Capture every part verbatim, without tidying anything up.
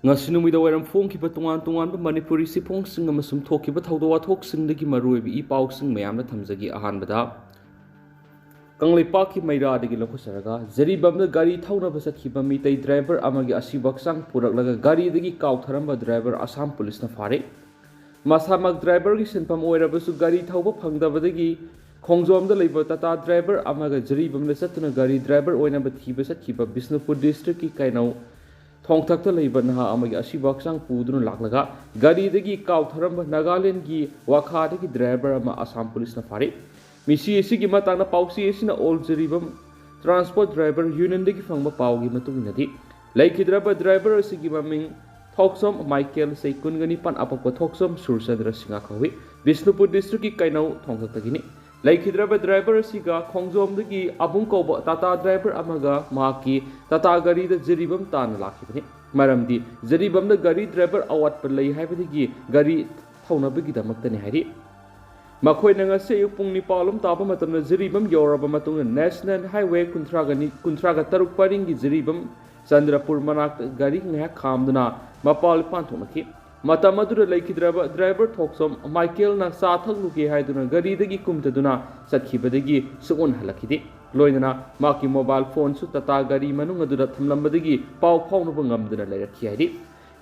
ꯉꯁꯤ ꯅꯨꯃꯤꯗꯥꯡ ꯋꯥꯏꯔꯝ ꯐꯣꯡꯈꯤꯕ ꯇꯣꯉꯥꯟ ꯇꯣꯉꯥꯟꯕ ꯃꯅꯤꯄꯨꯔꯤ ꯆꯦꯐꯣꯡꯁꯤꯡ ꯑꯃꯁꯨꯡ ꯊꯣꯛꯈꯤꯕ ꯊꯧꯗꯣꯛ ꯋꯥꯊꯣꯛꯁꯤꯡꯗꯒꯤ ꯃꯔꯨꯑꯣꯏꯕ ꯏ ꯄꯥꯎꯁꯤꯡ ꯃꯌꯥꯝꯅ ꯊꯝꯖꯒꯦ꯫ ꯑꯍꯥꯟꯕꯗ, ꯀꯪꯂꯩꯄꯥꯛꯀꯤ ꯃꯩꯔꯥꯗꯒꯤ ꯂꯧꯈꯠꯆꯔꯒ, ꯖꯤꯔꯤꯕꯥꯝꯗ ꯒꯥꯔꯤ ꯊꯧꯅꯕ ꯆꯠꯈꯤꯕ ꯃꯤꯇꯩ ꯗ꯭ꯔꯥꯏꯚꯔ ꯑꯃꯒꯤ ꯑꯁꯤꯕ ꯍꯛꯆꯥꯡ ꯄꯨꯔꯛꯂꯒ ꯒꯥꯔꯤꯗꯒꯤ ꯀꯥꯎꯊꯔꯝꯕ ꯗ꯭ꯔꯥꯏꯚꯔ ꯑꯁꯥꯝ ꯄꯨꯂꯤꯁꯅ ꯐꯥꯔꯦ꯫ ꯃꯁꯥꯃꯛ ꯗ꯭ꯔꯥꯏꯚꯔꯒꯤ ꯁꯤꯟꯐꯝ ꯑꯣꯏꯔꯕꯁꯨ ꯒꯥꯔꯤ ꯊꯧꯕ ꯐꯪꯗꯕꯗꯒꯤ ꯈꯣꯡꯖꯣꯝꯗ ꯂꯩꯕ ꯇꯥꯇꯥ ꯗ꯭ꯔꯥꯏꯚꯔ ꯑꯃꯒ ꯖꯤꯔꯤꯕꯥꯝꯗ ꯆꯠꯇꯨꯅ ꯒꯥꯔꯤ ꯗ꯭ꯔꯥꯏꯚꯔ ꯑꯣꯏꯅꯕ ꯊꯤꯕ ꯆꯠꯈꯤꯕ ꯕꯤꯁꯅꯨꯄꯨꯔ ꯗꯤꯁꯇ꯭ꯔꯤꯛꯀꯤ ꯀꯩꯅꯧ ꯊꯣꯡꯊꯛꯇ ꯂꯩꯕ ꯅꯍꯥ ꯑꯃꯒꯤ ꯑꯁꯤꯕ ꯍꯛꯆꯥꯡ ꯄꯨꯗꯨꯅ ꯂꯥꯛꯂꯒ ꯒꯥꯔꯤꯗꯒꯤ ꯀꯥꯎꯊꯔꯝꯕ ꯅꯥꯒꯥꯂꯦꯟꯗꯒꯤ ꯋꯥꯈꯥꯗꯒꯤ ꯗ꯭ꯔꯥꯏꯚꯔ ꯑꯃ ꯑꯁꯥꯝ ꯄꯨꯂꯤꯁꯅ ꯐꯥꯔꯤ꯫ ꯃꯤꯁꯤ ꯑꯁꯤꯒꯤ ꯃꯇꯥꯡꯗ ꯄꯥꯎꯆꯦ ꯑꯁꯤꯅ ꯑꯣꯜ ꯖꯤꯔꯤꯕꯥꯝ ꯇ꯭ꯔꯥꯟꯁꯄꯣꯔꯠ ꯗ꯭ꯔꯥꯏꯚꯔ ꯌꯨꯅꯤꯌꯟꯗꯒꯤ ꯐꯪꯕ ꯄꯥꯎꯒꯤ ꯃꯇꯨꯡ ꯏꯟꯅꯗꯤ, ꯂꯩꯈꯤꯗ꯭ꯔꯕ ꯗ꯭ꯔꯥꯏꯚꯔ ꯑꯁꯤꯒꯤ ꯃꯃꯤꯡ ꯊꯣꯛꯆꯣꯝ ꯃꯥꯏꯀꯦꯜ, ꯆꯍꯤ ꯀꯨꯟꯒ ꯅꯤꯄꯥꯟ, ꯑꯄꯣꯛꯄ ꯊꯣꯛꯆꯣꯝ ꯁꯨꯔꯆꯟꯗ꯭ꯔ ꯁꯤꯡꯍ ꯀꯧꯏ꯫ ꯕꯤꯁꯅꯨꯄꯨꯔ ꯗꯤꯁꯇ꯭ꯔꯤꯛꯀꯤ ꯀꯩꯅꯧ ꯊꯣꯡꯊꯛꯇꯒꯤꯅꯤ꯫ ꯂꯩꯈꯤꯗ꯭ꯔꯕ ꯗ꯭ꯔꯥꯏꯚꯔ ꯑꯁꯤꯒ ꯈꯣꯡꯖꯣꯝꯗꯒꯤ ꯑꯕꯨꯡ ꯀꯧꯕ ꯇꯥꯇꯥ ꯗ꯭ꯔꯥꯏꯚꯔ ꯑꯃꯒ ꯃꯍꯥꯛꯀꯤ ꯇꯥꯇꯥ ꯒꯥꯔꯤꯗ ꯖꯤꯔꯤꯕꯥꯝ ꯇꯥꯟꯅ ꯂꯥꯛꯈꯤꯕꯅꯤ꯫ ꯃꯔꯝꯗꯤ ꯖꯤꯔꯤꯕꯥꯝꯗ ꯒꯥꯔꯤ ꯗ꯭ꯔꯥꯏꯚꯔ ꯑꯋꯥꯠꯄ ꯂꯩ ꯍꯥꯏꯕꯗꯒꯤ ꯒꯥꯔꯤ ꯊꯧꯅꯕꯒꯤꯗꯃꯛꯇꯅꯤ ꯍꯥꯏꯔꯤ꯫ ꯃꯈꯣꯏꯅ ꯉꯁꯤ ꯑꯌꯨꯛ ꯄꯨꯡ ꯅꯤꯄꯥꯜ ꯂꯣꯝ ꯇꯥꯕ ꯃꯇꯝꯗ ꯖꯤꯔꯤꯕꯥꯝ ꯌꯧꯔꯕ ꯃꯇꯨꯡꯗ ꯅꯦꯁꯅꯦꯜ ꯍꯥꯏꯋꯦ ꯀꯨꯟꯊ꯭ꯔꯥꯒ ꯅꯤ-, ꯀꯨꯟꯊ꯭ꯔꯥꯒ ꯇꯔꯨꯛ ꯄꯔꯤꯡꯒꯤ ꯖꯤꯔꯤꯕꯥꯝ ꯆꯟꯗ꯭ꯔꯄꯨꯔ ꯃꯅꯥꯛꯇ ꯒꯥꯔꯤ ꯉꯥꯏꯍꯥꯛ ꯈꯥꯝꯗꯨꯅ ꯃꯄꯥꯟ ꯏꯄꯥꯟ ꯊꯣꯛꯅꯈꯤ꯫ ꯃꯇꯝ ꯑꯗꯨꯗ ꯂꯩꯈꯤꯗ꯭ꯔꯕ ꯗ꯭ꯔꯥꯏꯚꯔ ꯊꯣꯛꯆꯣꯝ ꯃꯥꯏꯀꯦꯜꯅ ꯆꯥ ꯊꯛꯂꯨꯒꯦ ꯍꯥꯏꯗꯨꯅ ꯒꯥꯔꯤꯗꯒꯤ ꯀꯨꯝꯊꯗꯨꯅ ꯆꯠꯈꯤꯕꯗꯒꯤ ꯁꯨꯛꯍꯟ ꯍꯜꯂꯛꯈꯤꯗꯦ꯫ ꯂꯣꯏꯅꯅ ꯃꯍꯥꯛꯀꯤ ꯃꯣꯕꯥꯏꯜ ꯐꯣꯟꯁꯨ ꯇꯥꯇꯥ ꯒꯥꯔꯤ ꯃꯅꯨꯡ ꯑꯗꯨꯗ ꯊꯝꯂꯝꯕꯗꯒꯤ ꯄꯥꯎ ꯐꯥꯎꯅꯕ ꯉꯝꯗꯅ ꯂꯩꯔꯛꯈꯤ ꯍꯥꯏꯔꯤ꯫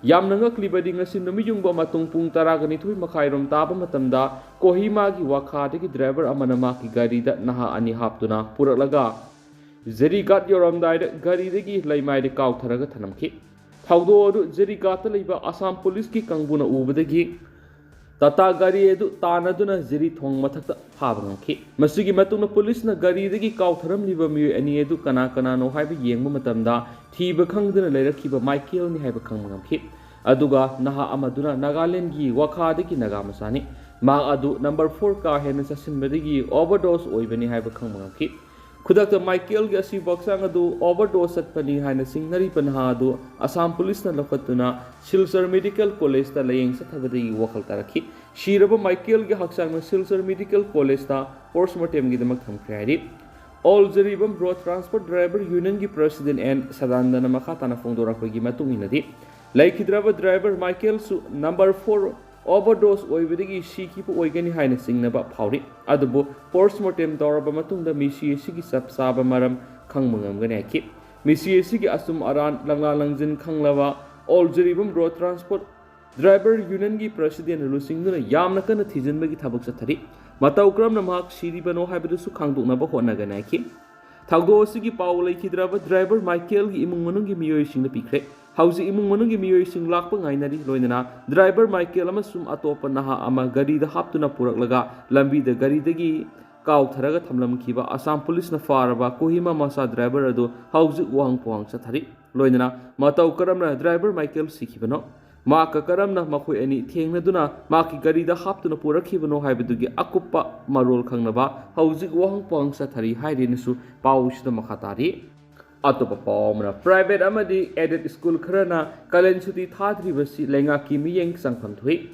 ꯌꯥꯝꯅ ꯉꯛꯂꯤꯕꯗꯤ, ꯉꯁꯤ ꯅꯨꯃꯤꯠ ꯌꯨꯡꯕ ꯃꯇꯨꯡ ꯄꯨꯡ ꯇꯔꯥꯒ ꯅꯤꯊꯣꯏ ꯃꯈꯥꯏꯔꯣꯝ ꯇꯥꯕ ꯃꯇꯝꯗ ꯀꯣꯍꯤꯃꯥꯒꯤ ꯋꯥꯈꯥꯗꯒꯤ ꯗ꯭ꯔꯥꯏꯚꯔ ꯑꯃꯅ ꯃꯍꯥꯛꯀꯤ ꯒꯥꯔꯤꯗ ꯅꯍꯥ ꯑꯅꯤ ꯍꯥꯞꯇꯨꯅ ꯄꯨꯔꯛꯂꯒ ꯖꯤꯔꯤꯒꯥꯠ ꯌꯧꯔꯝꯗꯥꯏꯗ ꯒꯥꯔꯤꯗꯒꯤ ꯂꯩꯃꯥꯏꯗ ꯀꯥꯎꯊꯔꯒ ꯊꯅꯝꯈꯤ꯫ ꯊꯧꯗꯣꯛ ꯑꯗꯨ ꯖꯤꯔꯤꯒꯥꯠꯇ ꯂꯩꯕ ꯑꯁꯥꯝ ꯄꯨꯂꯤꯁꯀꯤ ꯀꯥꯡꯕꯨꯅ ꯎꯕꯗꯒꯤ ꯇꯥꯇꯥ ꯒꯥꯔꯤ ꯑꯗꯨ ꯇꯥꯟꯅꯗꯨꯅ ꯖꯤꯔꯤ ꯊꯣꯡ ꯃꯊꯛꯇ ꯐꯥꯕ ꯉꯝꯈꯤ꯫ ꯃꯁꯤꯒꯤ ꯃꯇꯨꯡꯗ ꯄꯨꯂꯤꯁꯅ ꯒꯥꯔꯤꯗꯒꯤ ꯀꯥꯎꯊꯔꯝꯂꯤꯕ ꯃꯤꯑꯣꯏ ꯑꯅꯤ ꯑꯗꯨ ꯀꯅꯥ ꯀꯅꯥꯅꯣ ꯍꯥꯏꯕ ꯌꯦꯡꯕ ꯃꯇꯝꯗ ꯊꯤꯕ ꯈꯪꯗꯅ ꯂꯩꯔꯛꯈꯤꯕ ꯃꯥꯏꯀꯦꯜꯅꯤ ꯍꯥꯏꯕ ꯈꯪꯕ ꯉꯝꯈꯤ꯫ ꯑꯗꯨꯒ ꯅꯍꯥ ꯑꯃꯗꯨꯅ ꯅꯥꯒꯥꯂꯦꯟꯗꯒꯤ ꯋꯥꯈꯥꯗꯒꯤ ꯅꯥꯒꯥ ꯃꯆꯥꯅꯤ꯫ ꯃꯍꯥꯛ ꯑꯗꯨ ꯅꯝꯕꯔ ꯐꯣꯔ ꯀꯥ ꯍꯦꯟꯅ ꯆꯥꯁꯤꯟꯕꯗꯒꯤ ꯑꯣꯚꯔꯗꯣꯁ ꯑꯣꯏꯕꯅꯤ ꯍꯥꯏꯕ ꯈꯪꯕ ꯉꯝꯈꯤ꯫ ꯈꯨꯗꯛꯇ ꯃꯥꯏꯀꯦꯜꯒꯤ ꯑꯁꯤꯕ ꯍꯛꯆꯥꯡ ꯑꯗꯨ ꯑꯣꯚꯔꯗꯣꯁ ꯆꯠꯄꯅꯤ ꯍꯥꯏꯅ ꯆꯤꯡꯅꯔꯤꯕ ꯅꯍꯥ ꯑꯗꯨ ꯑꯁꯥꯝ ꯄꯨꯂꯤꯁꯅ ꯂꯧꯈꯠꯇꯨꯅ ꯁꯤꯜꯆꯔ ꯃꯦꯗꯤꯀꯦꯜ ꯀꯣꯂꯦꯖꯇ ꯂꯥꯌꯦꯡ ꯆꯠꯊꯕꯗꯒꯤ ꯋꯥꯈꯜ ꯇꯥꯔꯛꯈꯤ꯫ ꯁꯤꯔꯕ ꯃꯥꯏꯀꯦꯜꯒꯤ ꯍꯛꯆꯥꯡꯅ ꯁꯤꯜꯆꯔ ꯃꯦꯗꯤꯀꯦꯜ ꯀꯣꯂꯦꯖꯇ ꯄꯣꯁꯃꯣꯔꯇꯦꯝꯒꯤꯗꯃꯛ ꯊꯝꯈ꯭ꯔꯦ ꯍꯥꯏꯔꯤ꯫ All Jiribam road transport driver ꯌꯨꯅꯤꯌꯟꯒꯤ ꯄ꯭ꯔꯦꯁꯤꯗꯦꯟꯠ ꯑꯦꯟ ꯁꯗꯥꯅꯟꯗꯅ ꯃꯈꯥ ꯇꯥꯅ ꯐꯣꯡꯗꯣꯔꯛꯄꯒꯤ ꯃꯇꯨꯡ ꯏꯟꯅꯗꯤ, ꯂꯩꯈꯤꯗ꯭ꯔꯕ ꯗ꯭ꯔꯥꯏꯚꯔ ꯃꯥꯏꯀꯦꯜꯁꯨ ꯅꯝꯕꯔ ꯐꯣꯔ ꯑꯣꯚꯔꯗꯣꯁ ꯑꯣꯏꯕꯗꯒꯤ ꯁꯤꯈꯤꯕ ꯑꯣꯏꯒꯅꯤ ꯍꯥꯏꯅ ꯆꯤꯡꯅꯕ ꯐꯥꯎꯔꯤ꯫ ꯑꯗꯨꯕꯨ ꯄꯣꯁꯃꯣꯔꯇꯦꯝ ꯇꯧꯔꯕ ꯃꯇꯨꯡꯗ ꯃꯤꯁꯤ ꯑꯁꯤꯒꯤ ꯆꯞ ꯆꯥꯕ ꯃꯔꯝ ꯈꯪꯕ ꯉꯝꯒꯅꯤ ꯍꯥꯏꯈꯤ꯫ ꯃꯤꯁꯤ ꯑꯁꯤꯒꯤ ꯑꯆꯨꯝ ꯑꯔꯥꯟ ꯂꯪꯂꯥ ꯂꯪꯖꯤꯟ ꯈꯪꯂꯕ all Jiribam road transport driver ꯌꯨꯅꯤꯌꯟꯒꯤ ꯄ꯭ꯔꯁꯤꯗꯦꯟꯅ ꯂꯨꯆꯤꯡꯗꯨꯅ ꯌꯥꯝꯅ ꯀꯟꯅ ꯊꯤꯖꯤꯟꯕꯒꯤ ꯊꯕꯛ ꯆꯠꯊꯔꯤ꯫ ꯃꯇꯧ ꯀꯔꯝꯅ ꯃꯍꯥꯛ ꯁꯤꯔꯤꯕꯅꯣ ꯍꯥꯏꯕꯗꯨꯁꯨ ꯈꯪꯗꯣꯛꯅꯕ ꯍꯣꯠꯅꯒꯅꯤ ꯍꯥꯏꯈꯤ꯫ ꯊꯧꯗꯣꯛ ꯑꯁꯤꯒꯤ ꯄꯥꯎ ꯂꯩꯈꯤꯗ꯭ꯔꯕ ꯗ꯭ꯔꯥꯏꯚꯔ ꯃꯥꯏꯀꯦꯜꯒꯤ ꯏꯃꯨꯡ ꯃꯅꯨꯡꯒꯤ ꯃꯤꯑꯣꯏꯁꯤꯡꯗ ꯄꯤꯈ꯭ꯔꯦ꯫ ꯍꯧꯖꯤꯛ ꯏꯃꯨꯡ ꯃꯅꯨꯡꯒꯤ ꯃꯤꯑꯣꯏꯁꯤꯡ ꯂꯥꯛꯄ ꯉꯥꯏꯅꯔꯤ꯫ ꯂꯣꯏꯅꯅ ꯗ꯭ꯔꯥꯏꯚꯔ ꯃꯥꯏꯀꯦꯜ ꯑꯃꯁꯨꯡ ꯑꯇꯣꯞꯄ ꯅꯍꯥ ꯑꯃ ꯒꯥꯔꯤꯗ ꯍꯥꯞꯇꯨꯅ ꯄꯨꯔꯛꯂꯒ ꯂꯝꯕꯤꯗ ꯒꯥꯔꯤꯗꯒꯤ ꯀꯥꯎꯊꯔꯒ ꯊꯝꯂꯝꯈꯤꯕ ꯑꯁꯥꯝ ꯄꯨꯂꯤꯁꯅ ꯐꯥꯔꯕ ꯀꯣꯍꯤꯃꯥ ꯃꯆꯥ ꯗ꯭ꯔꯥꯏꯚꯔ ꯑꯗꯨ ꯍꯧꯖꯤꯛ ꯋꯥꯍꯪ ꯄꯨꯋꯥꯡ ꯆꯠꯊꯔꯤ꯫ ꯂꯣꯏꯅꯅ ꯃꯇꯧ ꯀꯔꯝꯅ ꯗ꯭ꯔꯥꯏꯚꯔ ꯃꯥꯏꯀꯦꯜ ꯁꯤꯈꯤꯕꯅꯣ, ꯃꯍꯥꯛꯀ ꯀꯔꯝꯅ ꯃꯈꯣꯏ ꯑꯅꯤ ꯊꯦꯡꯅꯗꯨꯅ ꯃꯍꯥꯛꯀꯤ ꯒꯥꯔꯤꯗ ꯍꯥꯞꯇꯨꯅ ꯄꯨꯔꯛꯈꯤꯕꯅꯣ ꯍꯥꯏꯕꯗꯨꯒꯤ ꯑꯀꯨꯞꯄ ꯃꯔꯣꯜ ꯈꯪꯅꯕ ꯍꯧꯖꯤꯛ ꯋꯥꯍꯪ ꯄꯨꯋꯥꯡ ꯆꯠꯊꯔꯤ ꯍꯥꯏꯔꯤꯅꯁꯨ ꯄꯥꯎꯁꯤꯗ ꯃꯈꯥ ꯇꯥꯔꯤ꯫ ꯑꯇꯣꯞꯄ ꯄꯥꯎ ꯑꯃꯅ, ꯄ꯭ꯔꯥꯏꯚꯦꯠ ꯑꯃꯗꯤ ꯑꯦꯗꯦꯗ ꯁ꯭ꯀꯨꯜ ꯈꯔꯅ ꯀꯥꯂꯦꯟ ꯁꯨꯇꯤ ꯊꯥꯗ꯭ꯔꯤꯕꯁꯤ ꯂꯩꯉꯥꯛꯀꯤ ꯃꯤꯠꯌꯦꯡ ꯆꯪꯐꯝ ꯊꯣꯛꯏ꯫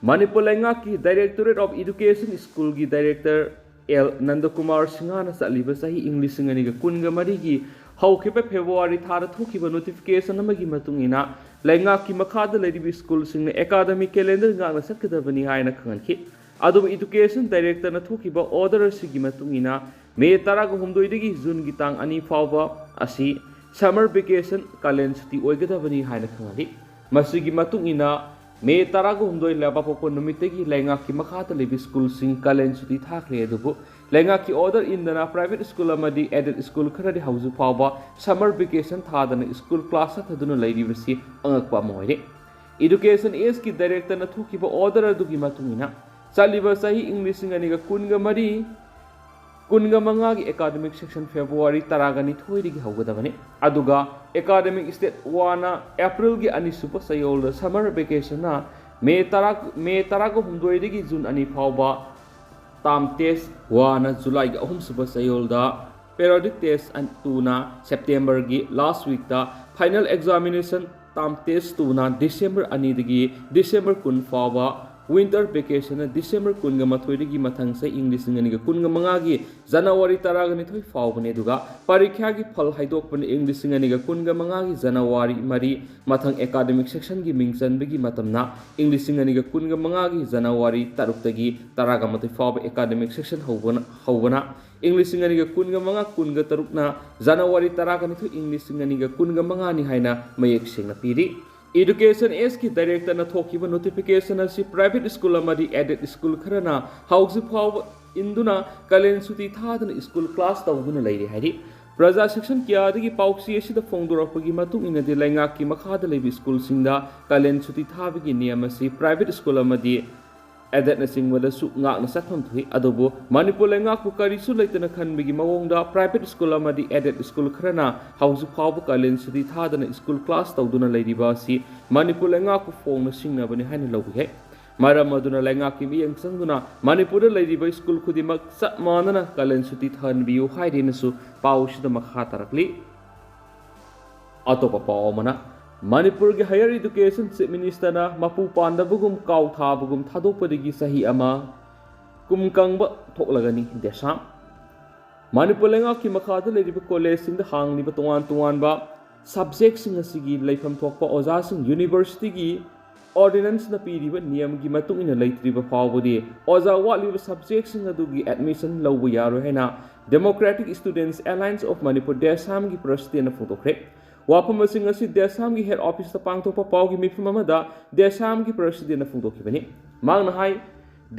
ꯃꯅꯤꯄꯨꯔ ꯂꯩꯉꯥꯛꯀꯤ ꯗꯥꯏꯔꯦꯛꯇꯣꯔꯦꯠ ꯑꯣꯐ ꯏꯗꯨꯀꯦꯁꯟ ꯁ꯭ꯀꯨꯜꯒꯤ ꯗꯥꯏꯔꯦꯛꯇꯔ ꯑꯦꯜ ꯅꯟꯗꯀꯨꯃꯥꯔ ꯁꯤꯡꯍꯅ ꯆꯠꯂꯤꯕ ꯆꯍꯤ ꯏꯪ ꯂꯤꯁꯤꯡ ꯑꯅꯤꯒ ꯀꯨꯟꯒ ꯃꯔꯤꯒꯤ ꯍꯧꯈꯤꯕ ꯐꯦꯕ꯭ꯔꯨꯋꯥꯔꯤ ꯊꯥꯗ ꯊꯣꯛꯈꯤꯕ ꯅꯣꯇꯤꯐꯤꯀꯦꯁꯟ ꯑꯃꯒꯤ ꯃꯇꯨꯡ ꯏꯟꯅ, ꯂꯩꯉꯥꯛꯀꯤ ꯃꯈꯥꯗ ꯂꯩꯔꯤꯕ ꯁ꯭ꯀꯨꯜꯁꯤꯡꯅ ꯑꯦꯀꯥꯗꯃꯤꯛ ꯀꯦꯂꯦꯟꯗꯔ ꯉꯥꯛꯅ ꯆꯠꯀꯗꯕꯅꯤ ꯍꯥꯏꯅ ꯈꯪꯍꯟꯈꯤ꯫ ꯑꯗꯨꯕꯨ ꯏꯗꯨꯀꯦꯁꯟ ꯗꯥꯏꯔꯦꯛꯇꯔꯅ ꯊꯣꯛꯈꯤꯕ ꯑꯣꯔꯗꯔ ꯑꯁꯤꯒꯤ ꯃꯇꯨꯡ ꯏꯟꯅ, ꯃꯦ ꯇꯔꯥꯒ ꯍꯨꯝꯗꯣꯏꯗꯒꯤ ꯖꯨꯟꯒꯤ ꯇꯥꯡ ꯑꯅꯤ ꯐꯥꯎꯕ ꯑꯁꯤ ꯁꯝꯃꯔ ꯚꯦꯀꯦꯁꯟ, ꯀꯥꯂꯦꯟ ꯁꯨꯇꯤ ꯑꯣꯏꯒꯗꯕꯅꯤ ꯍꯥꯏꯅ ꯈꯪꯍꯜꯂꯤ꯫ ꯃꯁꯤꯒꯤ ꯃꯇꯨꯡ ꯏꯟꯅ, ꯃꯦ ꯇꯔꯥꯒ ꯍꯨꯝꯗꯣꯏ ꯂꯩꯕꯥꯛꯄꯣꯛꯄ ꯅꯨꯃꯤꯠꯇꯒꯤ ꯂꯩꯉꯥꯛꯀꯤ ꯃꯈꯥꯗ ꯂꯩꯕ ꯁ꯭ꯀꯨꯜꯁꯤꯡ ꯀꯥꯂꯦꯟ ꯁꯨꯇꯤ ꯊꯥꯈ꯭ꯔꯦ꯫ ꯑꯗꯨꯕꯨ ꯂꯩꯉꯥꯛꯀꯤ ꯑꯣꯔꯗꯔ ꯏꯟꯗꯅ ꯄ꯭ꯔꯥꯏꯚꯦꯠ ꯁ꯭ꯀꯨꯜ ꯑꯃꯗꯤ ꯑꯦꯗꯦꯗ ꯁ꯭ꯀꯨꯜ ꯈꯔꯗꯤ ꯍꯧꯖꯤꯛ ꯐꯥꯎꯕ ꯁꯝꯃꯔ ꯚꯦꯀꯦꯁꯟ ꯊꯥꯗꯅ ꯁ꯭ꯀꯨꯜ ꯀ꯭ꯂꯥꯁ ꯆꯠꯊꯗꯨꯅ ꯂꯩꯔꯤꯕꯁꯤ ꯑꯉꯛꯄ ꯑꯃ ꯑꯣꯏꯔꯦ꯫ ꯏꯗꯨꯀꯦꯁꯟ ꯑꯦꯖꯀꯤ ꯗꯥꯏꯔꯦꯛꯇꯔꯅ ꯊꯣꯛꯈꯤꯕ ꯑꯣꯔꯗꯔ ꯑꯗꯨꯒꯤ ꯃꯇꯨꯡ ꯏꯟꯅ, ꯆꯠꯂꯤꯕ ꯆꯍꯤ ꯏꯪ ꯂꯤꯁꯤꯡ ꯑꯅꯤꯒ ꯀꯨꯟꯒ ꯃꯔꯤ, ꯀꯨꯟꯒ ꯃꯉꯥꯒꯤ ꯑꯦꯀꯥꯗꯃꯤꯛ ꯁꯦꯁꯟ ꯐꯦꯕ꯭ꯔꯨꯋꯥꯔꯤ ꯇꯔꯥꯒ ꯅꯤꯊꯣꯏꯗꯒꯤ ꯍꯧꯒꯗꯕꯅꯤ꯫ ꯑꯗꯨꯒ ꯑꯦꯀꯥꯗꯃꯤꯛ ꯁ꯭ꯇꯦꯠ ꯋꯥꯟꯅ ꯑꯦꯄ꯭ꯔꯤꯜꯒꯤ ꯑꯅꯤꯁꯨꯕ ꯆꯌꯣꯜꯗ, ꯁꯝꯃꯔ ꯚꯦꯀꯦꯁꯟꯅ ꯃꯦ ꯇꯔꯥ, ꯃꯦ ꯇꯔꯥꯒ ꯍꯨꯝꯗꯣꯏꯗꯒꯤ ꯖꯨꯟ ꯑꯅꯤ ꯐꯥꯎꯕ, ꯇꯥꯝ ꯇꯦꯁ ꯋꯥꯟꯅ ꯖꯨꯂꯥꯏꯒꯤ ꯑꯍꯨꯝꯁꯨꯕ ꯆꯌꯣꯜꯗ, ꯄꯦꯔꯣꯗꯤꯛ ꯇꯦꯁ ꯇꯨꯅ ꯁꯦꯞꯇꯦꯝꯕꯔꯒꯤ ꯂꯥꯁ ꯋꯤꯛꯇ, ꯐꯥꯏꯅꯦꯜ ꯑꯦꯛꯖꯥꯃꯤꯅꯦꯁꯟ ꯇꯥꯝ ꯇꯦꯁ ꯇꯨꯅ ꯗꯤꯁꯦꯝꯕꯔ ꯑꯅꯤꯗꯒꯤ ꯗꯤꯁꯦꯝꯕꯔ ꯀꯨꯟ ꯐꯥꯎꯕ, Winter vacation ꯅ December ꯀꯨꯟꯒ ꯃꯥꯊꯣꯏꯗꯒꯤ ꯃꯊꯪ ꯆꯍꯤ ꯏꯪ ꯂꯤꯁꯤꯡ ꯑꯅꯤꯒ ꯀꯨꯟꯒ ꯃꯉꯥꯒꯤ January ꯇꯔꯥꯒ ꯅꯤꯊꯣꯏ ꯐꯥꯎꯕꯅꯤ꯫ ꯑꯗꯨꯒ ꯄꯔꯤꯈ꯭ꯌꯥꯒꯤ ꯐꯜ ꯍꯥꯏꯗꯣꯛꯄꯅ ꯏꯪ ꯂꯤꯁꯤꯡ ꯑꯅꯤꯒ ꯀꯨꯟꯒ ꯃꯉꯥꯒꯤ January ꯃꯔꯤ, ꯃꯊꯪ academic session ꯒꯤ ꯃꯤꯡ ꯆꯟꯕꯒꯤ ꯃꯇꯝꯅ ꯏꯪ ꯂꯤꯁꯤꯡ ꯑꯅꯤꯒ ꯀꯨꯟꯒ ꯃꯉꯥꯒꯤ January ꯇꯔꯨꯛꯇꯒꯤ ꯇꯔꯥꯒ ꯃꯥꯊꯣꯏ ꯐꯥꯎꯕ academic session ꯍꯧꯕꯅ, ꯍꯧꯕꯅ ꯏꯪ ꯂꯤꯁꯤꯡ ꯑꯅꯤꯒ ꯀꯨꯟꯒ ꯃꯉꯥ ꯀꯨꯟꯒ ꯇꯔꯨꯛꯅ January ꯇꯔꯥꯒ ꯅꯤꯊꯣꯏ ꯏꯪ ꯂꯤꯁꯤꯡ ꯑꯅꯤꯒ ꯀꯨꯟꯒ ꯃꯉꯥꯅꯤ ꯍꯥꯏꯅ ꯃꯌꯦꯛ ꯁꯦꯡꯅ ꯄꯤꯔꯤ꯫ Education S ꯀꯤ director ꯅ ꯊꯣꯛꯈꯤꯕ notification ꯑꯁꯤ private school ꯑꯃꯗꯤ aided school ꯈꯔꯅ ꯍꯧꯖꯤꯛ ꯐꯥꯎꯕ ꯏꯟꯗꯨꯅ ꯀꯥꯂꯦꯟ ꯁꯨꯇꯤ ꯊꯥꯗꯅ school class ꯇꯧꯗꯨꯅ ꯂꯩꯔꯤ ꯍꯥꯏꯔꯤ꯫ ꯄ꯭ꯔꯖꯥ section ꯀꯌꯥꯗꯒꯤ ꯄꯥꯎꯆꯦ ꯑꯁꯤꯗ ꯐꯣꯡꯗꯣꯔꯛꯄꯒꯤ ꯃꯇꯨꯡ ꯏꯟꯅꯗꯤ ꯂꯩꯉꯥꯛꯀꯤ ꯃꯈꯥꯗ ꯂꯩꯕ school ꯁꯤꯡꯗ ꯀꯥꯂꯦꯟ ꯁꯨꯇꯤ ꯊꯥꯕꯒꯤ ꯅꯤꯌꯝ ꯑꯁꯤ private school ꯑꯃꯗꯤ aided ꯅꯆꯤꯡꯕꯗꯁꯨ ꯉꯥꯛꯅ ꯆꯠꯐꯝ ꯊꯣꯛꯏ꯫ ꯑꯗꯨꯕꯨ ꯃꯅꯤꯄꯨꯔ ꯂꯩꯉꯥꯛꯄꯨ ꯀꯔꯤꯁꯨ ꯂꯩꯇꯅ ꯈꯟꯕꯒꯤ ꯃꯑꯣꯡꯗ private school ꯑꯃꯗꯤ aided school ꯈꯔꯅ ꯍꯧꯖꯤꯛ ꯐꯥꯎꯕ ꯀꯥꯂꯦꯟ ꯁꯨꯇꯤ ꯊꯥꯗꯅ school class ꯇꯧꯗꯨꯅ ꯂꯩꯔꯤꯕ ꯑꯁꯤ ꯃꯅꯤꯄꯨꯔ ꯂꯩꯉꯥꯛꯄꯨ ꯐꯣꯡꯅ ꯁꯤꯡꯅꯕꯅꯤ ꯍꯥꯏꯅ ꯂꯧꯕ ꯌꯥꯏ꯫ ꯃꯔꯝ ꯑꯗꯨꯅ ꯂꯩꯉꯥꯛꯀꯤ ꯃꯤꯠꯌꯦꯡ ꯆꯪꯗꯨꯅ ꯃꯅꯤꯄꯨꯔꯗ ꯂꯩꯔꯤꯕ school ꯈꯨꯗꯤꯡꯃꯛ ꯆꯞ ꯃꯥꯟꯅꯅ ꯀꯥꯂꯦꯟ ꯁꯨꯇꯤ ꯊꯥꯍꯟꯕꯤꯌꯨ ꯍꯥꯏꯔꯦꯅꯁꯨ ꯄꯥꯎꯁꯤꯗ ꯃꯈꯥ ꯇꯥꯔꯛꯂꯤ꯫ ꯑꯇꯣꯞꯄ ꯄꯥꯎ ꯑꯃꯅ, ꯃꯅꯤꯄꯨꯔꯒꯤ higher education chief minister ꯅ ꯃꯄꯨ ꯄꯥꯟꯗꯕꯒꯨꯝ ꯀꯥꯎ ꯊꯥꯕꯒꯨꯝ ꯊꯥꯗꯣꯛꯄꯗꯒꯤ ꯆꯍꯤ ꯑꯃ ꯀꯨꯝ ꯀꯪꯕ ꯊꯣꯛꯂꯒꯅꯤ ꯗꯦꯁꯥꯝ꯫ ꯃꯅꯤꯄꯨꯔ ꯂꯩꯉꯥꯛꯀꯤ ꯃꯈꯥꯗ ꯂꯩꯔꯤꯕ college ꯁꯤꯡꯗ ꯍꯥꯡꯂꯤꯕ ꯇꯣꯉꯥꯟ ꯇꯣꯉꯥꯟꯕ subject ꯁꯤꯡ ꯑꯁꯤꯒꯤ ꯂꯩꯐꯝ ꯊꯣꯛꯄ ꯑꯣꯖꯥꯁꯤꯡ university ꯒꯤ ordinance ꯅ ꯄꯤꯔꯤꯕ ꯅꯤꯌꯝꯒꯤ ꯃꯇꯨꯡ ꯏꯟꯅ ꯂꯩꯇ꯭ꯔꯤꯕ ꯐꯥꯎꯕꯗꯤ ꯑꯣꯖꯥ ꯋꯥꯠꯂꯤꯕ subject ꯁꯤꯡ ꯑꯗꯨꯒꯤ admission ꯂꯧꯕ ꯌꯥꯔꯣꯏ ꯍꯥꯏꯅ Democratic Students Alliance of Manipur, ꯗꯦꯁꯥꯝꯒꯤ president ꯅ ꯐꯣꯡꯗꯣꯛꯈ꯭ꯔꯦ꯫ ꯋꯥꯐꯝꯁꯤꯡ ꯑꯁꯤ ꯗꯦꯁꯥꯝꯒꯤ head office ꯇ ꯄꯥꯡꯊꯣꯛꯄ ꯄꯥꯎꯒꯤ ꯃꯤꯐꯝ ꯑꯃꯗ ꯗꯦꯁꯥꯝꯒꯤ president ꯅ ꯐꯣꯡꯗꯣꯛꯈꯤꯕꯅꯤ꯫ ꯃꯍꯥꯛꯅ ꯍꯥꯏ,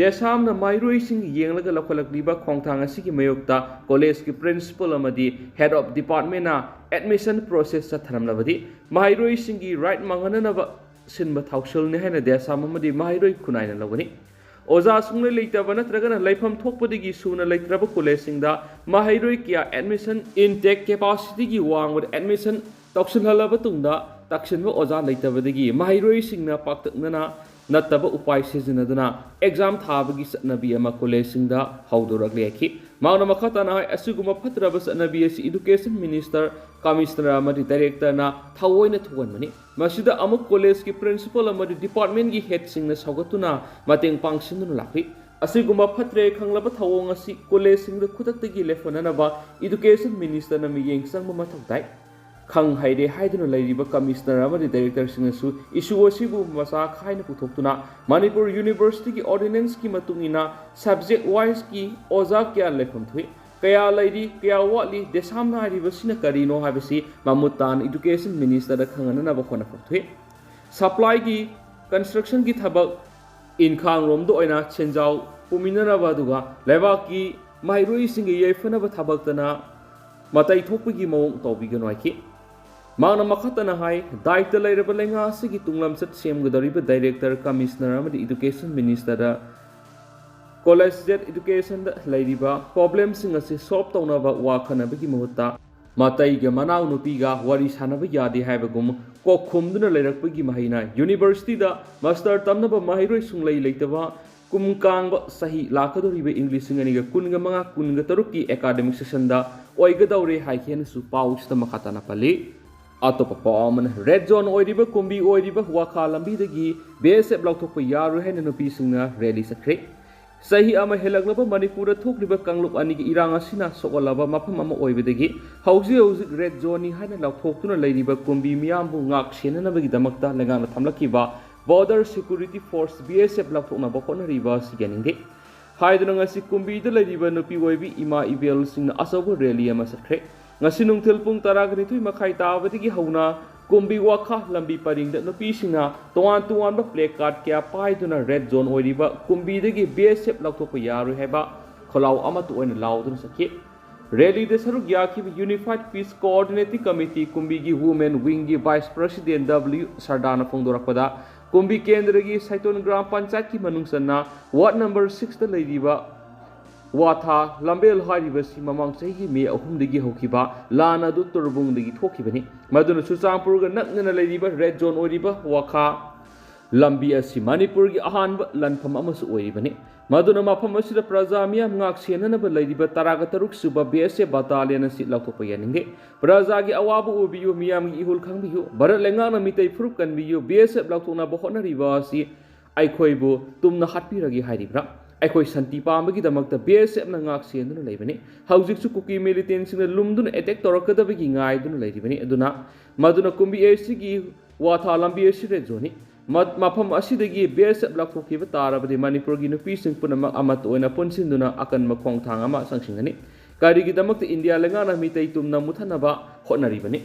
ꯗꯦꯁꯥꯝꯅ ꯃꯍꯩꯔꯣꯏꯁꯤꯡ ꯌꯦꯡꯂꯒ ꯂꯧꯈꯠꯂꯛꯂꯤꯕ ꯈꯣꯡꯊꯥꯡ ꯑꯁꯤꯒꯤ ꯃꯥꯌꯣꯛꯇ college ꯀꯤ principal ꯑꯃꯗꯤ head of department ꯅ admission process ꯆꯠꯊꯔꯝꯂꯕꯗꯤ ꯃꯍꯩꯔꯣꯏꯁꯤꯡꯒꯤ right ꯃꯥꯡꯍꯟꯅꯅꯕ ꯁꯤꯟꯕ ꯊꯧꯁꯤꯜꯅꯤ ꯍꯥꯏꯅ ꯗꯦꯁꯥꯝ ꯑꯃꯗꯤ ꯃꯍꯩꯔꯣꯏ ꯈꯨꯟꯅꯥꯏꯅ ꯂꯧꯒꯅꯤ꯫ ꯑꯣꯖꯥ ꯁꯨꯡꯂꯩ ꯂꯩꯇꯕ ꯅꯠꯇ꯭ꯔꯒꯅ ꯂꯩꯐꯝ ꯊꯣꯛꯄꯗꯒꯤ ꯁꯨꯅ ꯂꯩꯇ꯭ꯔꯕ college ꯁꯤꯡꯗ ꯃꯍꯩꯔꯣꯏ ꯀꯌꯥ admission intake capacity ꯒꯤ ꯋꯥꯡꯃꯗ admission ꯇꯧꯁꯤꯜꯍꯜꯂꯕ ꯇꯨꯡꯗ ꯇꯛꯁꯤꯟꯕ ꯑꯣꯖꯥ ꯂꯩꯇꯕꯗꯒꯤ ꯃꯍꯩꯔꯣꯏꯁꯤꯡꯅ ꯄꯥꯛꯇꯛꯅꯅ ꯅꯠꯇꯕ ꯎꯄꯥꯏ ꯁꯤꯖꯤꯟꯅꯗꯨꯅ ꯑꯦꯛꯖꯥꯝ ꯊꯥꯕꯒꯤ ꯆꯠꯅꯕꯤ ꯑꯃ ꯀꯣꯂꯦꯖꯁꯤꯡꯗ ꯍꯧꯗꯣꯔꯛꯂꯦ ꯍꯥꯏꯈꯤ꯫ ꯃꯍꯥꯛꯅ ꯃꯈꯥ ꯇꯥꯅ ꯍꯥꯏ, ꯑꯁꯤꯒꯨꯝꯕ ꯐꯠꯇ꯭ꯔꯕ ꯆꯠꯅꯕꯤ ꯑꯁꯤ ꯏꯗꯨꯀꯦꯁꯟ ꯃꯤꯅꯤꯁꯇꯔ, ꯀꯃꯤꯁꯅꯔ ꯑꯃꯗꯤ ꯗꯥꯏꯔꯦꯛꯇꯔꯅ ꯊꯑꯣꯏꯅ ꯊꯣꯛꯍꯟꯕꯅꯤ꯫ ꯃꯁꯤꯗ ꯑꯃꯨꯛ ꯀꯣꯂꯦꯖꯀꯤ ꯄ꯭ꯔꯤꯟꯁꯤꯄꯥꯜ ꯑꯃꯗꯤ ꯗꯤꯄꯥꯔꯠꯃꯦꯟꯒꯤ ꯍꯦꯗꯁꯤꯡꯅ ꯁꯧꯒꯠꯇꯨꯅ ꯃꯇꯦꯡ ꯄꯥꯡꯁꯤꯟꯗꯨꯅ ꯂꯥꯛꯂꯤ꯫ ꯑꯁꯤꯒꯨꯝꯕ ꯐꯠꯇ꯭ꯔꯦ ꯈꯪꯂꯕ ꯊꯧꯑꯣꯡ ꯑꯁꯤ ꯀꯣꯂꯦꯖꯁꯤꯡꯗ ꯈꯨꯗꯛꯇꯒꯤ ꯂꯦꯞꯍꯟꯅꯅꯕ ꯏꯗꯨꯀꯦꯁꯟ ꯃꯤꯅꯤꯁꯇꯔꯅ ꯃꯤꯠꯌꯦꯡ ꯆꯪꯕ ꯃꯊꯧ ꯇꯥꯏ꯫ ꯈꯪ ꯍꯩꯔꯦ ꯍꯥꯏꯗꯨꯅ ꯂꯩꯔꯤꯕ ꯀꯃꯤꯁꯅꯔ ꯑꯃꯗꯤ ꯗꯥꯏꯔꯦꯛꯇꯔꯁꯤꯡꯅꯁꯨ ꯏꯁꯨ ꯑꯁꯤꯕꯨ ꯃꯆꯥ ꯈꯥꯏꯅ ꯄꯨꯊꯣꯛꯇꯨꯅ ꯃꯅꯤꯄꯨꯔ ꯌꯨꯅꯤꯚꯔꯁꯤꯇꯤꯒꯤ ꯑꯣꯔꯗꯤꯅꯦꯟꯁꯀꯤ ꯃꯇꯨꯡ ꯏꯟꯅ ꯁꯕꯖꯦꯛ ꯋꯥꯏꯁꯀꯤ ꯑꯣꯖꯥ ꯀꯌꯥ ꯂꯩꯐꯝ ꯊꯣꯛꯏ, ꯀꯌꯥ ꯂꯩꯔꯤ, ꯀꯌꯥ ꯋꯥꯠꯂꯤ, ꯗꯦꯁꯥꯝꯅ ꯍꯥꯏꯔꯤꯕꯁꯤꯅ ꯀꯔꯤꯅꯣ ꯍꯥꯏꯕꯁꯤ ꯃꯃꯨꯠ ꯇꯥꯅ ꯏꯗꯨꯀꯦꯁꯟ ꯃꯤꯅꯤꯁꯇꯔꯗ ꯈꯪꯍꯟꯅꯅꯕ ꯍꯣꯠꯅꯐꯝ ꯊꯣꯛꯏ꯫ ꯁꯄ꯭ꯂꯥꯏꯒꯤ, ꯀꯟꯁꯇ꯭ꯔꯛꯁꯟꯒꯤ ꯊꯕꯛ ꯏꯟꯈꯥꯡꯔꯣꯝꯗ ꯑꯣꯏꯅ ꯁꯦꯟꯖꯥꯎ ꯄꯨꯃꯤꯟꯅꯅꯕ, ꯑꯗꯨꯒ ꯂꯩꯕꯥꯛꯀꯤ ꯃꯍꯩꯔꯣꯏꯁꯤꯡꯒꯤ ꯌꯥꯏꯐꯅꯕ ꯊꯕꯛꯇꯅ ꯃꯇꯩ ꯊꯣꯛꯄꯒꯤ ꯃꯑꯣꯡ ꯇꯧꯕꯤꯒꯅꯨ ꯍꯥꯏꯈꯤ꯫ ꯃꯍꯥꯛꯅ ꯃꯈꯥ ꯇꯥꯅ ꯍꯥꯏ, ꯗꯥꯏꯇ ꯂꯩꯔꯕ ꯂꯩꯉꯥꯛ ꯑꯁꯤꯒꯤ ꯇꯨꯡꯂꯝꯆꯠ ꯁꯦꯝꯒꯗꯧꯔꯤꯕ ꯗꯥꯏꯔꯦꯛꯇꯔ, ꯀꯃꯤꯁꯅꯔ ꯑꯃꯗꯤ ꯏꯗꯨꯀꯦꯁꯟ ꯃꯤꯅꯤꯁꯇꯔꯗ ꯀꯣꯂꯦꯖ ꯏꯗꯨꯀꯦꯁꯟꯗ ꯂꯩꯔꯤꯕ ꯄ꯭ꯔꯣꯕ꯭ꯂꯦꯝꯁꯤꯡ ꯑꯁꯤ ꯁꯣꯜꯕ ꯇꯧꯅꯕ ꯋꯥ ꯈꯟꯅꯕꯒꯤ ꯃꯍꯨꯠꯇ ꯃꯇꯩꯒ ꯃꯅꯥꯎ ꯅꯨꯄꯤꯒ ꯋꯥꯔꯤ ꯁꯥꯟꯅꯕ ꯌꯥꯗꯦ ꯍꯥꯏꯕꯒꯨꯝ ꯀꯣꯛ ꯈꯨꯝꯗꯨꯅ ꯂꯩꯔꯛꯄꯒꯤ ꯃꯍꯩꯅ ꯌꯨꯅꯤꯚꯔꯁꯤꯇꯤꯗ ꯃꯥꯁꯇꯔ ꯇꯝꯅꯕ ꯃꯍꯩꯔꯣꯏ ꯁꯨꯡꯂꯩ ꯂꯩꯇꯕ ꯀꯨꯝ ꯀꯥꯡꯕ ꯆꯍꯤ ꯂꯥꯛꯀꯗꯧꯔꯤꯕ ꯏꯪ ꯂꯤꯁꯤꯡ ꯑꯅꯤꯒ ꯀꯨꯟꯒ ꯃꯉꯥ ꯀꯨꯟꯒ ꯇꯔꯨꯛꯀꯤ ꯑꯦꯀꯥꯗꯃꯤꯛ ꯁꯦꯁꯟꯗ ꯑꯣꯏꯒꯗꯧꯔꯦ ꯍꯥꯏꯈꯤ ꯍꯥꯏꯅꯁꯨ ꯄꯥꯎꯁꯤꯗ ꯃꯈꯥ ꯇꯥꯅ ꯄꯜꯂꯤ꯫ ꯑꯇꯣꯞꯄ ꯄꯥꯎ ꯑꯃꯅ, ꯔꯦꯗ ꯖꯣꯟ ꯑꯣꯏꯔꯤꯕ ꯀꯨꯝꯕꯤ ꯑꯣꯏꯔꯤꯕ ꯋꯥꯈꯥ ꯂꯝꯕꯤꯗꯒꯤ ꯕꯤ ꯑꯦꯁ ꯑꯦꯐ ꯂꯧꯊꯣꯛꯄ ꯌꯥꯔꯣꯏ ꯍꯥꯏꯅ ꯅꯨꯄꯤꯁꯤꯡꯅ ꯔꯦꯂꯤ ꯆꯠꯈ꯭ꯔꯦ꯫ ꯆꯍꯤ ꯑꯃ ꯍꯦꯜꯂꯛꯂꯕ ꯃꯅꯤꯄꯨꯔꯗ ꯊꯣꯛꯂꯤꯕ ꯀꯥꯡꯂꯨꯞ ꯑꯅꯤꯒꯤ ꯏꯔꯥꯡ ꯑꯁꯤꯅ ꯁꯣꯛꯍꯜꯂꯕ ꯃꯐꯝ ꯑꯃ ꯑꯣꯏꯕꯗꯒꯤ ꯍꯧꯖꯤꯛ ꯍꯧꯖꯤꯛ ꯔꯦꯗ ꯖꯣꯟꯅꯤ ꯍꯥꯏꯅ ꯂꯥꯎꯊꯣꯛꯇꯨꯅ ꯂꯩꯔꯤꯕ ꯀꯨꯝꯕꯤ ꯃꯤꯌꯥꯝꯕꯨ ꯉꯥꯛ ꯁꯦꯟꯅꯅꯕꯒꯤꯗꯃꯛꯇ ꯂꯩꯉꯥꯛꯅ ꯊꯝꯂꯛꯈꯤꯕ ꯕꯣꯔꯗꯔ ꯁꯦꯀ꯭ꯌꯨꯔꯤꯇꯤ ꯐꯣꯔꯁ, ꯕꯤ ꯑꯦꯁ ꯑꯦꯐ, ꯂꯧꯊꯣꯛꯅꯕ ꯍꯣꯠꯅꯔꯤꯕ ꯑꯁꯤ ꯌꯥꯅꯤꯡꯗꯦ ꯍꯥꯏꯗꯨꯅ ꯉꯁꯤ ꯀꯨꯝꯕꯤꯗ ꯂꯩꯔꯤꯕ ꯅꯨꯄꯤ ꯑꯣꯏꯕꯤ ꯏꯃꯥ ꯏꯕꯦꯜꯁꯤꯡꯅ ꯑꯆꯧꯕ ꯔꯦꯂꯤ ꯑꯃ ꯆꯠꯈ꯭ꯔꯦ꯫ ꯉꯁꯤ ꯅꯨꯡꯊꯤꯜ ꯄꯨꯡ ꯇꯔꯥꯒ ꯅꯤꯊꯣꯏ ꯃꯈꯥꯏ ꯇꯥꯕꯗꯒꯤ ꯍꯧꯅ ꯀꯨꯝꯕꯤ ꯋꯥꯈꯥ ꯂꯝꯕꯤ ꯄꯔꯤꯡꯗ ꯅꯨꯄꯤꯁꯤꯡꯅ ꯇꯣꯉꯥꯟ ꯇꯣꯉꯥꯟꯕ ꯄ꯭ꯂꯦ ꯀꯥꯔꯗ ꯀꯌꯥ ꯄꯥꯏꯗꯨꯅ ꯔꯦꯗ ꯖꯣꯟ ꯑꯣꯏꯔꯤꯕ ꯀꯨꯝꯕꯤꯗꯒꯤ ꯕꯤ ꯑꯦꯁ ꯑꯦꯐ ꯂꯧꯊꯣꯛꯄ ꯌꯥꯔꯣꯏ ꯍꯥꯏꯕ ꯈꯣꯜꯂꯥꯎ ꯑꯃꯠꯇ ꯑꯣꯏꯅ ꯂꯥꯎꯗꯨꯅ ꯆꯠꯈꯤ꯫ ꯔꯦꯂꯤꯗ ꯁꯔꯨꯛ ꯌꯥꯈꯤꯕ ꯌꯨꯅꯤꯐꯥꯏꯗ ꯄꯤꯁ ꯀꯣꯑꯣꯔꯗꯤꯅꯦꯇꯤꯡ ꯀꯃꯤꯇꯤ ꯀꯨꯝꯕꯤꯒꯤ ꯋꯨꯃꯦꯟ ꯋꯤꯡꯒꯤ ꯚꯥꯏꯁ ꯄ꯭ꯔꯁꯤꯗꯦꯟ ꯗꯕ꯭ꯂꯤꯌꯨ ꯁꯔꯗꯥꯅ ꯐꯣꯡꯗꯣꯔꯛꯄꯗ, ꯀꯨꯝꯕꯤ ꯀꯦꯟꯗ꯭ꯔꯒꯤ ꯁꯥꯏꯇꯣꯟ ꯒ꯭ꯔꯥꯝ ꯄꯟꯆꯥꯌꯠꯀꯤ ꯃꯅꯨꯡ ꯆꯟꯅ ꯋꯥꯔꯗ ꯅꯝꯕꯔ ꯁꯤꯛꯁꯇ ꯂꯩꯔꯤꯕ ꯋꯥꯊꯥ ꯂꯝꯕꯦꯜ ꯍꯥꯏꯔꯤꯕꯁꯤ ꯃꯃꯥꯡ ꯆꯍꯤꯒꯤ ꯃꯦ ꯑꯍꯨꯝꯗꯒꯤ ꯍꯧꯈꯤꯕ ꯂꯥꯟ ꯑꯗꯨ ꯇꯨꯔꯕꯨꯡꯗꯒꯤ ꯊꯣꯛꯈꯤꯕꯅꯤ꯫ ꯃꯗꯨꯅ ꯆꯨꯔꯆꯥꯟꯄꯨꯔꯒ ꯅꯛꯅꯅ ꯂꯩꯔꯤꯕ ꯔꯦꯗ ꯖꯣꯟ ꯑꯣꯏꯔꯤꯕ ꯋꯥꯈꯥ ꯂꯝꯕꯤ ꯑꯁꯤ ꯃꯅꯤꯄꯨꯔꯒꯤ ꯑꯍꯥꯟꯕ ꯂꯥꯟꯐꯝ ꯑꯃꯁꯨ ꯑꯣꯏꯔꯤꯕꯅꯤ꯫ ꯃꯗꯨꯅ ꯃꯐꯝ ꯑꯁꯤꯗ ꯄ꯭ꯔꯖꯥ ꯃꯤꯌꯥꯝ ꯉꯥꯛ ꯁꯦꯟꯅꯅꯕ ꯂꯩꯔꯤꯕ ꯇꯔꯥꯒ ꯇꯔꯨꯛ ꯁꯨꯕ B S F battalion ꯑꯁꯤ ꯂꯧꯊꯣꯛꯄ ꯌꯥꯅꯤꯡꯗꯦ꯫ ꯄ꯭ꯔꯖꯥꯒꯤ ꯑꯋꯥꯕ ꯎꯕꯤꯌꯨ, ꯃꯤꯌꯥꯝꯒꯤ ꯏꯍꯨꯜ ꯈꯪꯕꯤꯌꯨ, ꯚꯥꯔꯠ ꯂꯩꯉꯥꯛꯅ ꯃꯤꯇꯩ ꯐꯨꯔꯨꯞ ꯀꯟꯕꯤꯌꯨ, B S F ꯂꯧꯊꯣꯛꯅꯕ ꯍꯣꯠꯅꯔꯤꯕ ꯑꯁꯤ ꯑꯩꯈꯣꯏꯕꯨ ꯇꯨꯝꯅ ꯍꯥꯠꯄꯤꯔꯒꯦ ꯍꯥꯏꯔꯤꯕ꯭ꯔꯥ? ꯑꯩꯈꯣꯏ ꯁꯥꯟꯇꯤ ꯄꯥꯝꯕꯒꯤꯗꯃꯛꯇ B S F ꯅ ꯉꯥꯛ ꯁꯦꯟꯗꯨꯅ ꯂꯩꯕꯅꯤ꯫ ꯍꯧꯖꯤꯛꯁꯨ ꯀꯨꯀꯤ militant ꯁꯤꯡꯅ ꯂꯨꯝꯗꯨꯅ attack ꯇꯧꯔꯛꯀꯗꯕꯒꯤ ꯉꯥꯏꯗꯨꯅ ꯂꯩꯔꯤꯕꯅꯤ꯫ ꯑꯗꯨꯅ ꯃꯗꯨꯅ ꯀꯨꯝꯕꯤ ꯑꯁꯤꯒꯤ ꯋꯥꯊꯥ ꯂꯝꯕꯤ ꯑꯁꯤ red zone ꯅꯤ꯫ ꯃ-, ꯃꯐꯝ ꯑꯁꯤꯗꯒꯤ B S F ꯂꯧꯊꯣꯛꯈꯤꯕ ꯇꯥꯔꯕꯗꯤ ꯃꯅꯤꯄꯨꯔꯒꯤ ꯅꯨꯄꯤꯁꯤꯡ ꯄꯨꯝꯅꯃꯛ ꯑꯃꯠꯇ ꯑꯣꯏꯅ ꯄꯨꯟꯁꯤꯟꯗꯨꯅ ꯑꯀꯟꯕ ꯈꯣꯡꯊꯥꯡ ꯑꯃ ꯆꯪꯁꯤꯟꯒꯅꯤ꯫ ꯀꯔꯤꯒꯤꯗꯃꯛꯇ ꯏꯟꯗꯤꯌꯥ ꯂꯩꯉꯥꯛꯅ ꯃꯤꯇꯩ ꯇꯨꯝꯅ ꯃꯨꯊꯠꯅꯕ ꯍꯣꯠꯅꯔꯤꯕꯅꯤ?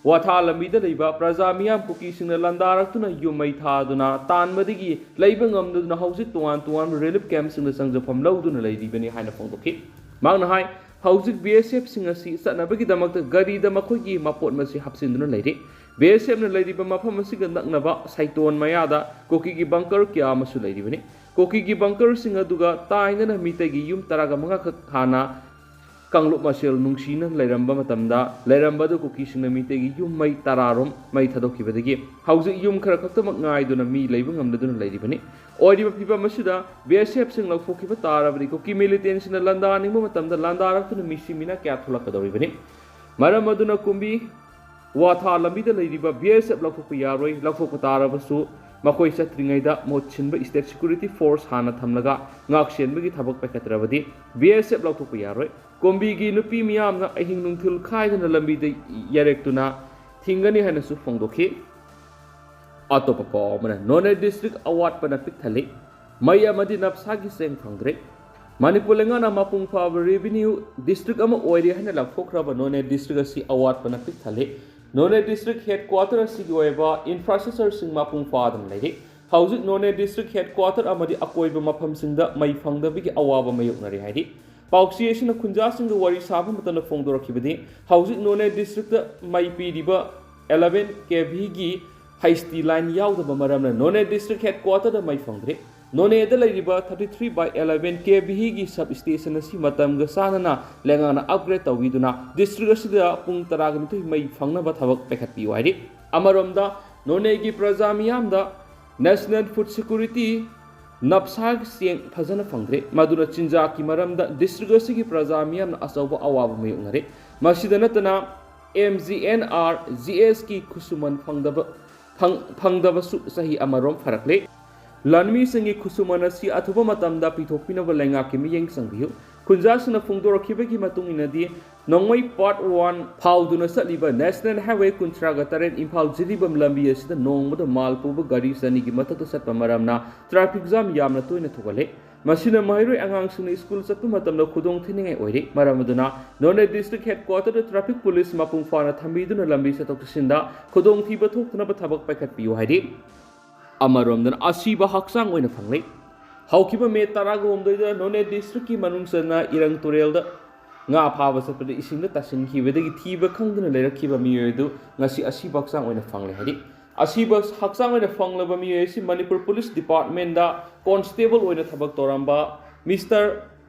ꯋꯥꯊꯥ ꯂꯝꯕꯤꯗ ꯂꯩꯕ ꯄ꯭ꯔꯖꯥ ꯃꯤꯌꯥꯝ ꯀꯨꯀꯤꯁꯤꯡꯅ ꯂꯥꯟꯗꯥꯔꯛꯇꯨꯅ ꯌꯨꯝ ꯃꯩ ꯊꯥꯗꯨꯅ ꯇꯥꯟꯕꯗꯒꯤ ꯂꯩꯕ ꯉꯝꯗꯗꯨꯅ ꯍꯧꯖꯤꯛ ꯇꯣꯉꯥꯟ ꯇꯣꯉꯥꯟꯕ relief camp ꯁꯤꯡꯗ ꯆꯪꯖꯐꯝ ꯂꯧꯗꯨꯅ ꯂꯩꯔꯤꯕꯅꯤ ꯍꯥꯏꯅ ꯐꯣꯡꯗꯣꯛꯈꯤ꯫ ꯃꯍꯥꯛꯅ ꯍꯥꯏ, ꯍꯧꯖꯤꯛ B S F ꯁꯤꯡ ꯑꯁꯤ ꯆꯠꯅꯕꯒꯤꯗꯃꯛꯇ ꯒꯥꯔꯤꯗ ꯃꯈꯣꯏꯒꯤ ꯃꯄꯣꯠ ꯃꯁꯤ ꯍꯥꯞꯆꯤꯟꯗꯨꯅ ꯂꯩꯔꯤ꯫ B S F ꯅ ꯂꯩꯔꯤꯕ ꯃꯐꯝ ꯑꯁꯤꯒ ꯅꯛꯅꯕ ꯁꯥꯏꯇꯣꯟ ꯃꯌꯥꯗ ꯀꯨꯀꯤꯒꯤ bunker ꯀꯌꯥ ꯑꯃꯁꯨ ꯂꯩꯔꯤꯕꯅꯤ꯫ ꯀꯨꯀꯤꯒꯤ bunker ꯁꯤꯡ ꯑꯗꯨꯒ ꯇꯥꯏꯅꯅ ꯃꯤꯇꯩꯒꯤ ꯌꯨꯝ ꯇꯔꯥꯒ ꯃꯉꯥ ꯈꯛ ꯍꯥꯟꯅ ꯀꯥꯡꯂꯨꯞ ꯃꯁꯦꯜ ꯅꯨꯡꯁꯤꯅ ꯂꯩꯔꯝꯕ ꯃꯇꯝꯗ ꯂꯩꯔꯝꯕ ꯑꯗꯨ ꯀꯨꯀꯤꯁꯤꯡꯅ ꯃꯤꯇꯩꯒꯤ ꯌꯨꯝ ꯃꯩ ꯇꯔꯥ ꯔꯣꯝ ꯃꯩ ꯊꯥꯗꯣꯛꯈꯤꯕꯗꯒꯤ ꯍꯧꯖꯤꯛ ꯌꯨꯝ ꯈꯔ ꯈꯛꯇꯃꯛ ꯉꯥꯏꯗꯨꯅ ꯃꯤ ꯂꯩꯕ ꯉꯝꯂꯗꯨꯅ ꯂꯩꯔꯤꯕꯅꯤ꯫ ꯑꯣꯏꯔꯤꯕ ꯐꯤꯕꯝ ꯑꯁꯤꯗ B S F ꯁꯤꯡ ꯂꯧꯊꯣꯛꯈꯤꯕ ꯇꯥꯔꯕꯗꯤ ꯀꯨꯀꯤ militant ꯁꯤꯡꯅ ꯂꯥꯟꯗꯥꯅꯤꯡꯕ ꯃꯇꯝꯗ ꯂꯥꯟꯗꯥꯔꯛꯇꯨꯅ ꯃꯤꯁꯤ ꯃꯤꯅꯥ ꯀꯌꯥ ꯊꯣꯛꯂꯛꯀꯗꯧꯔꯤꯕꯅꯤ꯫ ꯃꯔꯝ ꯑꯗꯨꯅ ꯀꯨꯝꯕꯤ ꯋꯥꯊꯥ ꯂꯝꯕꯤꯗ ꯂꯩꯔꯤꯕ B S F ꯂꯧꯊꯣꯛꯄ ꯌꯥꯔꯣꯏ꯫ ꯂꯧꯊꯣꯛꯄ ꯇꯥꯔꯕꯁꯨ ꯃꯈꯣꯏ ꯆꯠꯇ꯭ꯔꯤꯉꯩꯗ ꯃꯍꯨꯠ ꯁꯤꯟꯕ state security force ꯍꯥꯟꯅ ꯊꯝꯂꯒ ꯉꯥꯛ ꯁꯦꯟꯕꯒꯤ ꯊꯕꯛ ꯄꯥꯏꯈꯠꯇ꯭ꯔꯕꯗꯤ B S F ꯂꯧꯊꯣꯛꯄ ꯌꯥꯔꯣꯏ꯫ ꯀꯣꯝꯕꯤꯒꯤ ꯅꯨꯄꯤ ꯃꯤꯌꯥꯝꯅ ꯑꯍꯤꯡ ꯅꯨꯡꯊꯤꯜ ꯈꯥꯏꯗꯅ ꯂꯝꯕꯤꯗ ꯌꯥꯔꯦꯛꯇꯨꯅ ꯊꯤꯡꯒꯅꯤ ꯍꯥꯏꯅꯁꯨ ꯐꯣꯡꯗꯣꯛꯈꯤ꯫ ꯑꯇꯣꯞꯄ ꯄꯥꯎ ꯑꯃꯅ, ꯅꯣꯅꯦ district ꯑꯋꯥꯠꯄꯅ ꯄꯤꯛ ꯊꯜꯂꯤ, ꯃꯩ ꯑꯃꯗꯤ ꯅꯞꯁꯥꯒꯤ ꯆꯦꯡ ꯐꯪꯗ꯭ꯔꯦ꯫ ꯃꯅꯤꯄꯨꯔ ꯂꯩꯉꯥꯛꯅ ꯃꯄꯨꯡ ꯐꯥꯕ revenue district ꯑꯃ ꯑꯣꯏꯔꯦ ꯍꯥꯏꯅ ꯂꯥꯎꯊꯣꯛꯈ꯭ꯔꯕ ꯅꯣꯅꯦ district ꯑꯁꯤ ꯑꯋꯥꯠꯄꯅ ꯄꯤꯛ ꯊꯜꯂꯤ꯫ ꯅꯣꯅꯦ district headquarter ꯑꯁꯤꯒꯤ ꯑꯣꯏꯕ infrastructure ꯁꯤꯡ ꯃꯄꯨꯡ ꯐꯥꯗꯅ ꯂꯩꯔꯤ꯫ ꯍꯧꯖꯤꯛ ꯅꯣꯅꯦ district headquarter ꯑꯃꯗꯤ ꯑꯀꯣꯏꯕ ꯃꯐꯝꯁꯤꯡꯗ ꯃꯩ ꯐꯪꯗꯕꯒꯤ ꯑꯋꯥꯕ ꯃꯥꯌꯣꯛꯅꯔꯤ ꯍꯥꯏꯔꯤ꯫ ꯄꯥꯎꯆꯦ ꯑꯁꯤꯅ ꯈꯨꯟꯖꯥꯁꯤꯡꯒ ꯋꯥꯔꯤ ꯁꯥꯕ ꯃꯇꯝꯗ ꯐꯣꯡꯗꯣꯔꯛꯈꯤꯕꯗꯤ, ꯍꯧꯖꯤꯛ ꯅꯣꯅꯦ district ꯇ ꯃꯩ ꯄꯤꯔꯤꯕ eleven K V ꯒꯤ H T line ꯌꯥꯎꯗꯕ ꯃꯔꯝꯅ ꯅꯣꯅꯦ district headquarter ꯗ ꯃꯩ ꯐꯪꯗ꯭ꯔꯤ꯫ ꯅꯣꯅꯦꯗ ꯂꯩꯔꯤꯕ thirty three by eleven K V ꯒꯤ sub station ꯑꯁꯤ ꯃꯇꯝꯒ ꯆꯥꯟꯅꯅ ꯂꯩꯉꯥꯛꯅ upgrade ꯇꯧꯕꯤꯗꯨꯅ district ꯑꯁꯤꯗ ꯄꯨꯡ ꯇꯔꯥꯒ ꯅꯤꯊꯣꯏ ꯃꯩ ꯐꯪꯅꯕ ꯊꯕꯛ ꯄꯥꯏꯈꯠꯄꯤꯌꯨ ꯍꯥꯏꯔꯤ꯫ ꯑꯃꯔꯣꯝꯗ, ꯅꯣꯅꯦꯒꯤ ꯄ꯭ꯔꯖꯥ ꯃꯤꯌꯥꯝꯗ National Food Security, ꯅꯞꯁꯥꯒꯤ ꯆꯦꯡ ꯐꯖꯅ ꯐꯪꯗ꯭ꯔꯦ꯫ ꯃꯗꯨꯅ ꯆꯤꯟꯖꯥꯛꯀꯤ ꯃꯔꯝꯗ district ꯑꯁꯤꯒꯤ ꯄ꯭ꯔꯖꯥ ꯃꯤꯌꯥꯝꯅ ꯑꯆꯧꯕ ꯑꯋꯥꯕ ꯃꯥꯌꯣꯛꯅꯔꯦ꯫ ꯃꯁꯤꯗ ꯅꯠꯇꯅ M G N R G S ꯀꯤ ꯈꯨꯠꯁꯨꯃꯟ ꯐꯪꯗꯕ, ꯐꯪ-, ꯐꯪꯗꯕꯁꯨ ꯆꯍꯤ ꯑꯃꯔꯣꯝ ꯐꯥꯔꯛꯂꯦ꯫ ꯂꯥꯟꯃꯤꯁꯤꯡꯒꯤ ꯈꯨꯠꯁꯨꯃꯟ ꯑꯁꯤ ꯑꯊꯨꯕ ꯃꯇꯝꯗ ꯄꯤꯊꯣꯛꯄꯤꯅꯕ ꯂꯩꯉꯥꯛꯀꯤ ꯃꯤꯠꯌꯦꯡ ꯆꯪꯕꯤꯌꯨ꯫ ꯈꯨꯟꯖꯥꯁꯤꯡꯅ ꯐꯣꯡꯗꯣꯔꯛꯈꯤꯕꯒꯤ ꯃꯇꯨꯡ ꯏꯟꯅꯗꯤ, ꯅꯣꯡꯃꯩ Part One ꯐꯥꯎꯗꯨꯅ ꯆꯠꯂꯤꯕ National Highway ꯀꯨꯟꯊ꯭ꯔꯥꯒ ꯇꯔꯦꯠ ꯏꯝꯐꯥꯜ ꯖꯤꯔꯤꯕꯥꯝ ꯂꯝꯕꯤ ꯑꯁꯤꯗ ꯅꯣꯡꯃꯗ ꯃꯥꯜ ꯄꯨꯕ ꯒꯥꯔꯤ ꯆꯅꯤꯒꯤ ꯃꯊꯛꯇ ꯆꯠꯄ ꯃꯔꯝꯅ traffic jam ꯌꯥꯝꯅ ꯇꯣꯏꯅ ꯊꯣꯛꯍꯜꯂꯦ꯫ ꯃꯁꯤꯅ ꯃꯍꯩꯔꯣꯏ ꯑꯉꯥꯡꯁꯤꯡꯅ ꯁ꯭ꯀꯨꯜ ꯆꯠꯄ ꯃꯇꯝꯗ ꯈꯨꯗꯣꯡ ꯊꯤꯅꯤꯡꯉꯥꯏ ꯑꯣꯏꯔꯦ꯫ ꯃꯔꯝ ꯑꯗꯨꯅ ꯅꯣꯅꯦ district headquarter ꯗ traffic police ꯃꯄꯨꯡ ꯐꯥꯅ ꯊꯝꯕꯤꯗꯨꯅ ꯂꯝꯕꯤ ꯆꯠꯊꯣꯛ ꯆꯠꯁꯤꯟꯗ ꯈꯨꯗꯣꯡꯊꯤꯕ ꯊꯣꯛꯇꯅꯕ ꯊꯕꯛ ꯄꯥꯏꯈꯠꯄꯤꯌꯨ ꯍꯥꯏꯔꯤ꯫ ꯑꯃꯔꯣꯝꯗꯅ ꯑꯁꯤꯕ ꯍꯛꯆꯥꯡ ꯑꯣꯏꯅ ꯐꯪꯂꯦ꯫ ꯍꯧꯈꯤꯕ ꯃꯦ ꯇꯔꯥꯒ ꯍꯨꯝꯗꯣꯏꯗ ꯅꯣꯅꯦ district ꯀꯤ ꯃꯅꯨꯡ ꯆꯟꯅ ꯏꯔꯪ ꯇꯨꯔꯦꯜꯗ ꯉꯥ ꯐꯥꯕ ꯆꯠꯄꯗ ꯏꯁꯤꯡꯗ ꯇꯥꯁꯤꯟꯈꯤꯕꯗꯒꯤ ꯊꯤꯕ ꯈꯪꯗꯅ ꯂꯩꯔꯛꯈꯤꯕ ꯃꯤꯑꯣꯏ ꯑꯗꯨ ꯉꯁꯤ ꯑꯁꯤꯕ ꯍꯛꯆꯥꯡ ꯑꯣꯏꯅ ꯐꯪꯂꯦ ꯍꯥꯏꯔꯤ꯫ ꯑꯁꯤꯕ ꯍꯛꯆꯥꯡ ꯑꯣꯏꯅ ꯐꯪꯂꯕ ꯃꯤꯑꯣꯏ ꯑꯁꯤ ꯃꯅꯤꯄꯨꯔ Police Department ꯗ constable ꯑꯣꯏꯅ ꯊꯕꯛ ꯇꯧꯔꯝꯕ Mister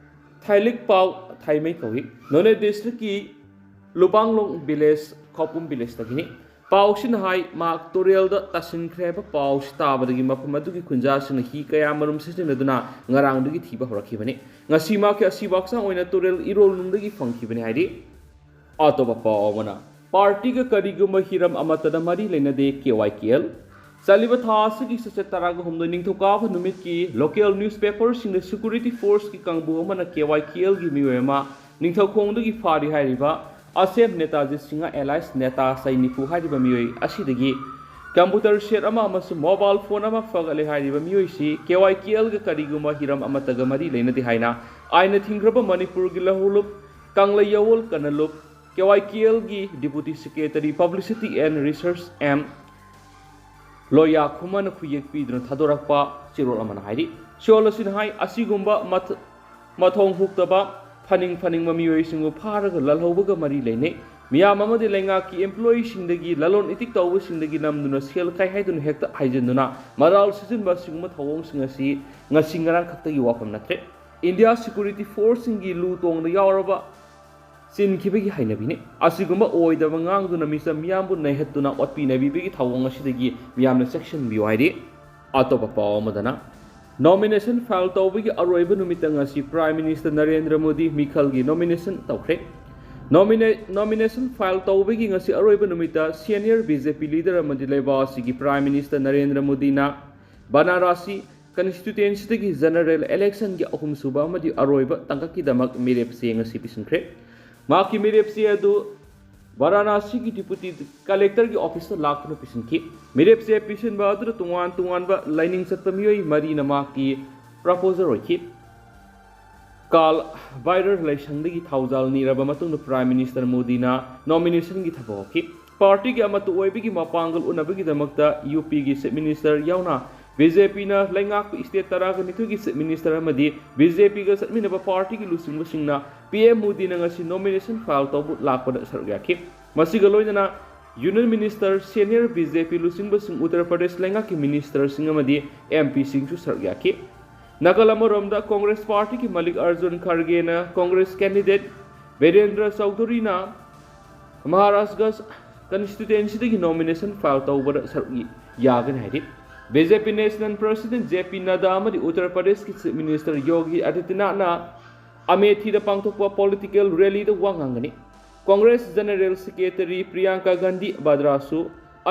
ꯊꯥꯏꯂꯤꯛꯄꯥꯎ ꯊꯥꯏꯃꯩ ꯀꯧꯏ꯫ ꯅꯣꯅꯦ district ꯀꯤ ꯂꯨꯕꯥꯡꯂꯣꯡ village, ꯈꯧꯄꯨꯝ village ꯇꯒꯤꯅꯤ꯫ ꯄꯥꯎꯁꯤꯅ ꯍꯥꯏ, ꯃꯍꯥꯛ ꯇꯨꯔꯦꯜꯗ ꯇꯥꯁꯤꯟꯈ꯭ꯔꯦ ꯍꯥꯏꯕ ꯄꯥꯎꯁꯤ ꯇꯥꯕꯗꯒꯤ ꯃꯐꯝ ꯑꯗꯨꯒꯤ ꯈꯨꯟꯖꯥꯁꯤꯡꯅ ꯍꯤ ꯀꯌꯥꯃꯔꯨꯝ ꯁꯤꯖꯤꯟꯅꯗꯨꯅ ꯉꯔꯥꯡꯗꯒꯤ ꯊꯤꯕ ꯍꯧꯔꯛꯈꯤꯕꯅꯤ꯫ ꯉꯁꯤ ꯃꯍꯥꯛꯀꯤ ꯑꯁꯤꯕ ꯍꯛꯆꯥꯡ ꯑꯣꯏꯅ ꯇꯨꯔꯦꯜ ꯏꯔꯣꯜꯅꯨꯡꯗꯒꯤ ꯐꯪꯈꯤꯕꯅꯤ ꯍꯥꯏꯔꯤ꯫ ꯑꯇꯣꯞꯄ ꯄꯥꯎ ꯑꯃꯅ, party ꯒ ꯀꯔꯤꯒꯨꯝꯕ ꯍꯤꯔꯝ ꯑꯃꯠꯇꯗ ꯃꯔꯤ ꯂꯩꯅꯗꯦ K Y K L꯫ ꯆꯠꯂꯤꯕ ꯊꯥ ꯑꯁꯤꯒꯤ ꯆꯩꯆꯠ ꯇꯔꯥꯒ ꯍꯨꯝꯗꯣꯏ ꯅꯤꯡꯊꯧꯀꯥꯕ ꯅꯨꯃꯤꯠꯀꯤ local newspaper ꯁꯤꯡꯗ security force ꯀꯤ ꯀꯥꯡꯕꯨ ꯑꯃꯅ K Y K L ꯒꯤ ꯃꯤꯑꯣꯏ ꯑꯃ ꯅꯤꯡꯊꯧꯈꯣꯡꯗꯒꯤ ꯐꯥꯔꯤ ꯍꯥꯏꯔꯤꯕ ꯑꯁꯦꯝ ꯅꯦꯇꯥꯖꯤꯠ ꯁꯤꯡꯍ alias ꯅꯦꯇꯥ ꯆꯍꯤ ꯅꯤꯐꯨ ꯍꯥꯏꯔꯤꯕ ꯃꯤꯑꯣꯏ ꯑꯁꯤꯗꯒꯤ computer set ꯑꯃ ꯑꯃꯁꯨꯡ mobile phone ꯑꯃ ꯐꯒꯠꯂꯦ ꯍꯥꯏꯔꯤꯕ ꯃꯤꯑꯣꯏꯁꯤ K Y K L ꯒ ꯀꯔꯤꯒꯨꯝꯕ ꯍꯤꯔꯝ ꯑꯃꯠꯇꯒ ꯃꯔꯤ ꯂꯩꯅꯗꯦ ꯍꯥꯏꯅ ꯑꯥꯏꯟꯅ ꯊꯤꯡꯈ꯭ꯔꯕ ꯃꯅꯤꯄꯨꯔꯒꯤ ꯂꯧꯍꯧꯂꯨꯞ ꯀꯪꯂꯩꯌꯥꯋꯣꯜ ꯀꯅꯂꯨꯞ K Y K L ꯒꯤ Deputy Secretary Publicity and Research M ꯂꯣꯌꯥ ꯈꯨꯃꯟꯅ ꯈꯨꯌꯦꯛ ꯄꯤꯗꯨꯅ ꯊꯥꯗꯣꯔꯛꯄ ꯆꯦꯔꯣꯜ ꯑꯃꯅ ꯍꯥꯏꯔꯤ꯫ ꯆꯦꯔꯣꯜ ꯑꯁꯤꯅ ꯍꯥꯏ, ꯑꯁꯤꯒꯨꯝꯕ ꯃꯊ-, ꯃꯊꯣꯡ ꯍꯨꯛꯇꯕ, ꯐꯅꯤꯡ ꯐꯅꯤꯡꯕ ꯃꯤꯑꯣꯏꯁꯤꯡꯕꯨ ꯐꯥꯔꯒ ꯂꯜꯍꯧꯕꯒ ꯃꯔꯤ ꯂꯩꯅꯩ꯫ ꯃꯤꯌꯥꯝ ꯑꯃꯗꯤ ꯂꯩꯉꯥꯛꯀꯤ employee ꯁꯤꯡꯗꯒꯤ, ꯂꯂꯣꯟ ꯏꯇꯤꯛ ꯇꯧꯕꯁꯤꯡꯗꯒꯤ ꯅꯝꯗꯨꯅ ꯁꯦꯜ ꯈꯥꯏ ꯍꯥꯏꯗꯨꯅ ꯍꯦꯛꯇ ꯍꯥꯏꯖꯤꯟꯗꯨꯅ ꯃꯔꯥꯜ ꯁꯤꯖꯤꯟꯕ ꯑꯁꯤꯒꯨꯝꯕ ꯊꯧꯑꯣꯡꯁꯤꯡ ꯑꯁꯤ ꯉꯁꯤ ꯉꯔꯥꯡ ꯈꯛꯇꯒꯤ ꯋꯥꯐꯝ ꯅꯠꯇ꯭ꯔꯦ꯫ India security force ꯁꯤꯡꯒꯤ ꯂꯨ ꯇꯣꯡꯗ ꯌꯥꯎꯔꯕ ꯆꯤꯟꯈꯤꯕꯒꯤ ꯍꯩꯅꯕꯤꯅꯤ꯫ ꯑꯁꯤꯒꯨꯝꯕ ꯑꯣꯏꯗꯕ ꯉꯥꯡꯗꯨꯅ ꯃꯤꯆꯝ ꯃꯤꯌꯥꯝꯕꯨ ꯅꯩꯍꯠꯇꯨꯅ ꯑꯣꯠꯄꯤ ꯅꯩꯕꯤꯕꯒꯤ ꯊꯧꯑꯣꯡ ꯑꯁꯤꯗꯒꯤ ꯃꯤꯌꯥꯝꯅ ꯆꯦꯛꯁꯤꯟꯕꯤꯌꯨ ꯍꯥꯏꯔꯤ꯫ ꯑꯇꯣꯞꯄ ꯄꯥꯎ ꯑꯃꯗꯅ, ꯅꯣꯃꯤꯅꯦꯁꯟ ꯐꯥꯏꯜ ꯇꯧꯕꯒꯤ ꯑꯔꯣꯏꯕ ꯅꯨꯃꯤꯠꯇ ꯉꯁꯤ ꯄ꯭ꯔꯥꯏꯝ ꯃꯤꯅꯤꯁꯇꯔ ꯅꯔꯦꯟꯗ꯭ꯔ ꯃꯣꯗꯤ ꯃꯤꯈꯜꯒꯤ ꯅꯣꯃꯤꯅꯦꯁꯟ ꯇꯧꯈ꯭ꯔꯦ꯫ ꯅꯣꯃꯤꯅꯦ-, ꯅꯣꯃꯤꯅꯦꯁꯟ ꯐꯥꯏꯜ ꯇꯧꯕꯒꯤ ꯉꯁꯤ ꯑꯔꯣꯏꯕ ꯅꯨꯃꯤꯠꯇ ꯁꯦꯅꯤꯌꯔ ꯕꯤ ꯖꯦ ꯄꯤ ꯂꯤꯗꯔ ꯑꯃꯗꯤ ꯂꯩꯕꯥꯛ ꯑꯁꯤꯒꯤ ꯄ꯭ꯔꯥꯏꯝ ꯃꯤꯅꯤꯁꯇꯔ ꯅꯔꯦꯟꯗ꯭ꯔ ꯃꯣꯗꯤꯅ ꯕꯅꯥꯔꯥꯁꯤ ꯀꯟꯁꯇꯤꯇ꯭ꯋꯦꯟꯁꯤꯗꯒꯤ ꯖꯦꯅꯔꯦꯜ ꯏꯂꯦꯛꯁꯟꯒꯤ ꯑꯍꯨꯝꯁꯨꯕ ꯑꯃꯗꯤ ꯑꯔꯣꯏꯕ ꯇꯥꯡꯀꯛꯀꯤꯗꯃꯛ ꯃꯤꯔꯦꯞ ꯆꯦ ꯉꯁꯤ ꯄꯤꯁꯤꯟꯈ꯭ꯔꯦ꯫ ꯃꯍꯥꯛꯀꯤ ꯃꯤꯔꯦꯞ ꯆꯦ ꯑꯗꯨ ꯚꯥꯔꯥꯅꯥꯁꯤꯒꯤ ꯗꯤꯄꯨꯇꯤ ꯀꯂꯦꯛꯇꯔꯒꯤ ꯑꯣꯐꯤꯁꯇ ꯂꯥꯛꯇꯨꯅ ꯄꯤꯁꯤꯟꯈꯤ꯫ ꯃꯤꯔꯦꯞ ꯆꯦ ꯄꯤꯁꯤꯟꯕ ꯑꯗꯨꯗ ꯇꯣꯉꯥꯟ ꯇꯣꯉꯥꯟꯕ ꯂꯥꯏꯅꯤꯡ ꯆꯠꯄ ꯃꯤꯑꯣꯏ ꯃꯔꯤꯅ ꯃꯍꯥꯛꯀꯤ ꯄ꯭ꯔꯄꯣꯖꯔ ꯑꯣꯏꯈꯤ꯫ ꯀꯥꯜ ꯚꯥꯏꯔꯔ ꯂꯥꯏꯁꯪꯗꯒꯤ ꯊꯧꯖꯥꯜ ꯅꯤꯔꯕ ꯃꯇꯨꯡꯗ ꯄ꯭ꯔꯥꯏꯝ ꯃꯤꯅꯤꯁꯇꯔ ꯃꯣꯗꯤꯅ ꯅꯣꯃꯤꯅꯦꯁꯟꯒꯤ ꯊꯕꯛ ꯍꯧꯈꯤ꯫ ꯄꯥꯔꯇꯤꯒꯤ ꯑꯃꯠꯇ ꯑꯣꯏꯕꯒꯤ ꯃꯄꯥꯡꯒꯜ ꯎꯅꯕꯒꯤꯗꯃꯛꯇ ꯌꯨ ꯄꯤꯒꯤ ꯆꯤꯐ ꯃꯤꯅꯤꯁꯇꯔ ꯌꯥꯎꯅ ꯕꯤ ꯖꯦ ꯄꯤꯅ ꯂꯩꯉꯥꯛꯄ ꯁ꯭ꯇꯦꯠ ꯇꯔꯥꯒ ꯅꯤꯊꯣꯏꯒꯤ ꯆꯤꯐ ꯃꯤꯅꯤꯁꯇꯔ ꯑꯃꯗꯤ ꯕꯤ ꯖꯦ ꯄꯤꯒ ꯆꯠꯃꯤꯟꯅꯕ ꯄꯥꯔꯇꯤꯒꯤ ꯂꯨꯆꯤꯡꯕꯁꯤꯡꯅ ꯄꯤ ꯑꯦꯝ ꯃꯣꯗꯤꯅ ꯉꯁꯤ ꯅꯣꯃꯤꯅꯦꯁꯟ ꯐꯥꯏꯜ ꯇꯧꯕ ꯂꯥꯛꯄꯗ ꯁꯔꯨꯛ ꯌꯥꯈꯤ꯫ ꯃꯁꯤꯒ ꯂꯣꯏꯅꯅ union minister, senior B J P ꯂꯨꯆꯤꯡꯕꯁꯤꯡ, ꯎꯠꯇꯔ ꯄ꯭ꯔꯗꯦꯁ ꯂꯩꯉꯥꯛꯀꯤ ꯃꯤꯅꯤꯁꯇꯔꯁꯤꯡ ꯑꯃꯗꯤ ꯑꯦꯝ ꯄꯤꯁꯤꯡꯁꯨ ꯁꯔꯨꯛ ꯌꯥꯈꯤ꯫ ꯅꯥꯀꯜ ꯑꯃꯔꯣꯝꯗ ꯀꯣꯡꯒ꯭ꯔꯦꯁ ꯄꯥꯔꯇꯤꯒꯤ ꯃꯜꯂꯤꯛ ꯑꯔꯖꯨꯟ ꯈꯔꯒꯦꯅ ꯀꯣꯡꯒ꯭ꯔꯦꯁ ꯀꯦꯟꯗꯤꯗꯦꯠ ꯕꯤꯔꯦꯟꯗ꯭ꯔ ꯆꯧꯙꯨꯔꯤꯅ ꯃꯍꯥꯔꯥꯖꯒꯟꯖ ꯀꯟꯁꯇꯤꯇ꯭ꯋꯦꯟꯁꯤꯗꯒꯤ ꯅꯣꯃꯤꯅꯦꯁꯟ ꯐꯥꯏꯜ ꯇꯧꯕꯗ ꯁꯔꯨꯛ ꯌꯥꯒꯅꯤ ꯍꯥꯏꯔꯤ꯫ B J P national president J P Nadda ꯑꯃꯗꯤ ꯎꯠꯇꯔ ꯄ꯭ꯔꯗꯦꯁꯀꯤ ꯆꯤꯐ ꯃꯤꯅꯤꯁꯇꯔ ꯌꯣꯒꯤ ꯑꯗꯤꯇ꯭ꯌꯅꯥꯊꯅ ꯑꯃꯦꯊꯤꯗ ꯄꯥꯡꯊꯣꯛꯄ ꯄꯣꯂꯤꯇꯤꯀꯦꯜ ꯔꯦꯂꯤꯗ ꯋꯥ ꯉꯥꯡꯒꯅꯤ꯫ ꯀꯣꯡꯒ꯭ꯔꯦꯁ ꯖꯦꯅꯔꯦꯜ ꯁꯦꯀ꯭ꯔꯦꯇꯔꯤ ꯄ꯭ꯔꯤꯌꯥꯡꯀꯥ ꯒꯥꯟꯙꯤ ꯚꯥꯗ꯭ꯔꯥꯁꯨ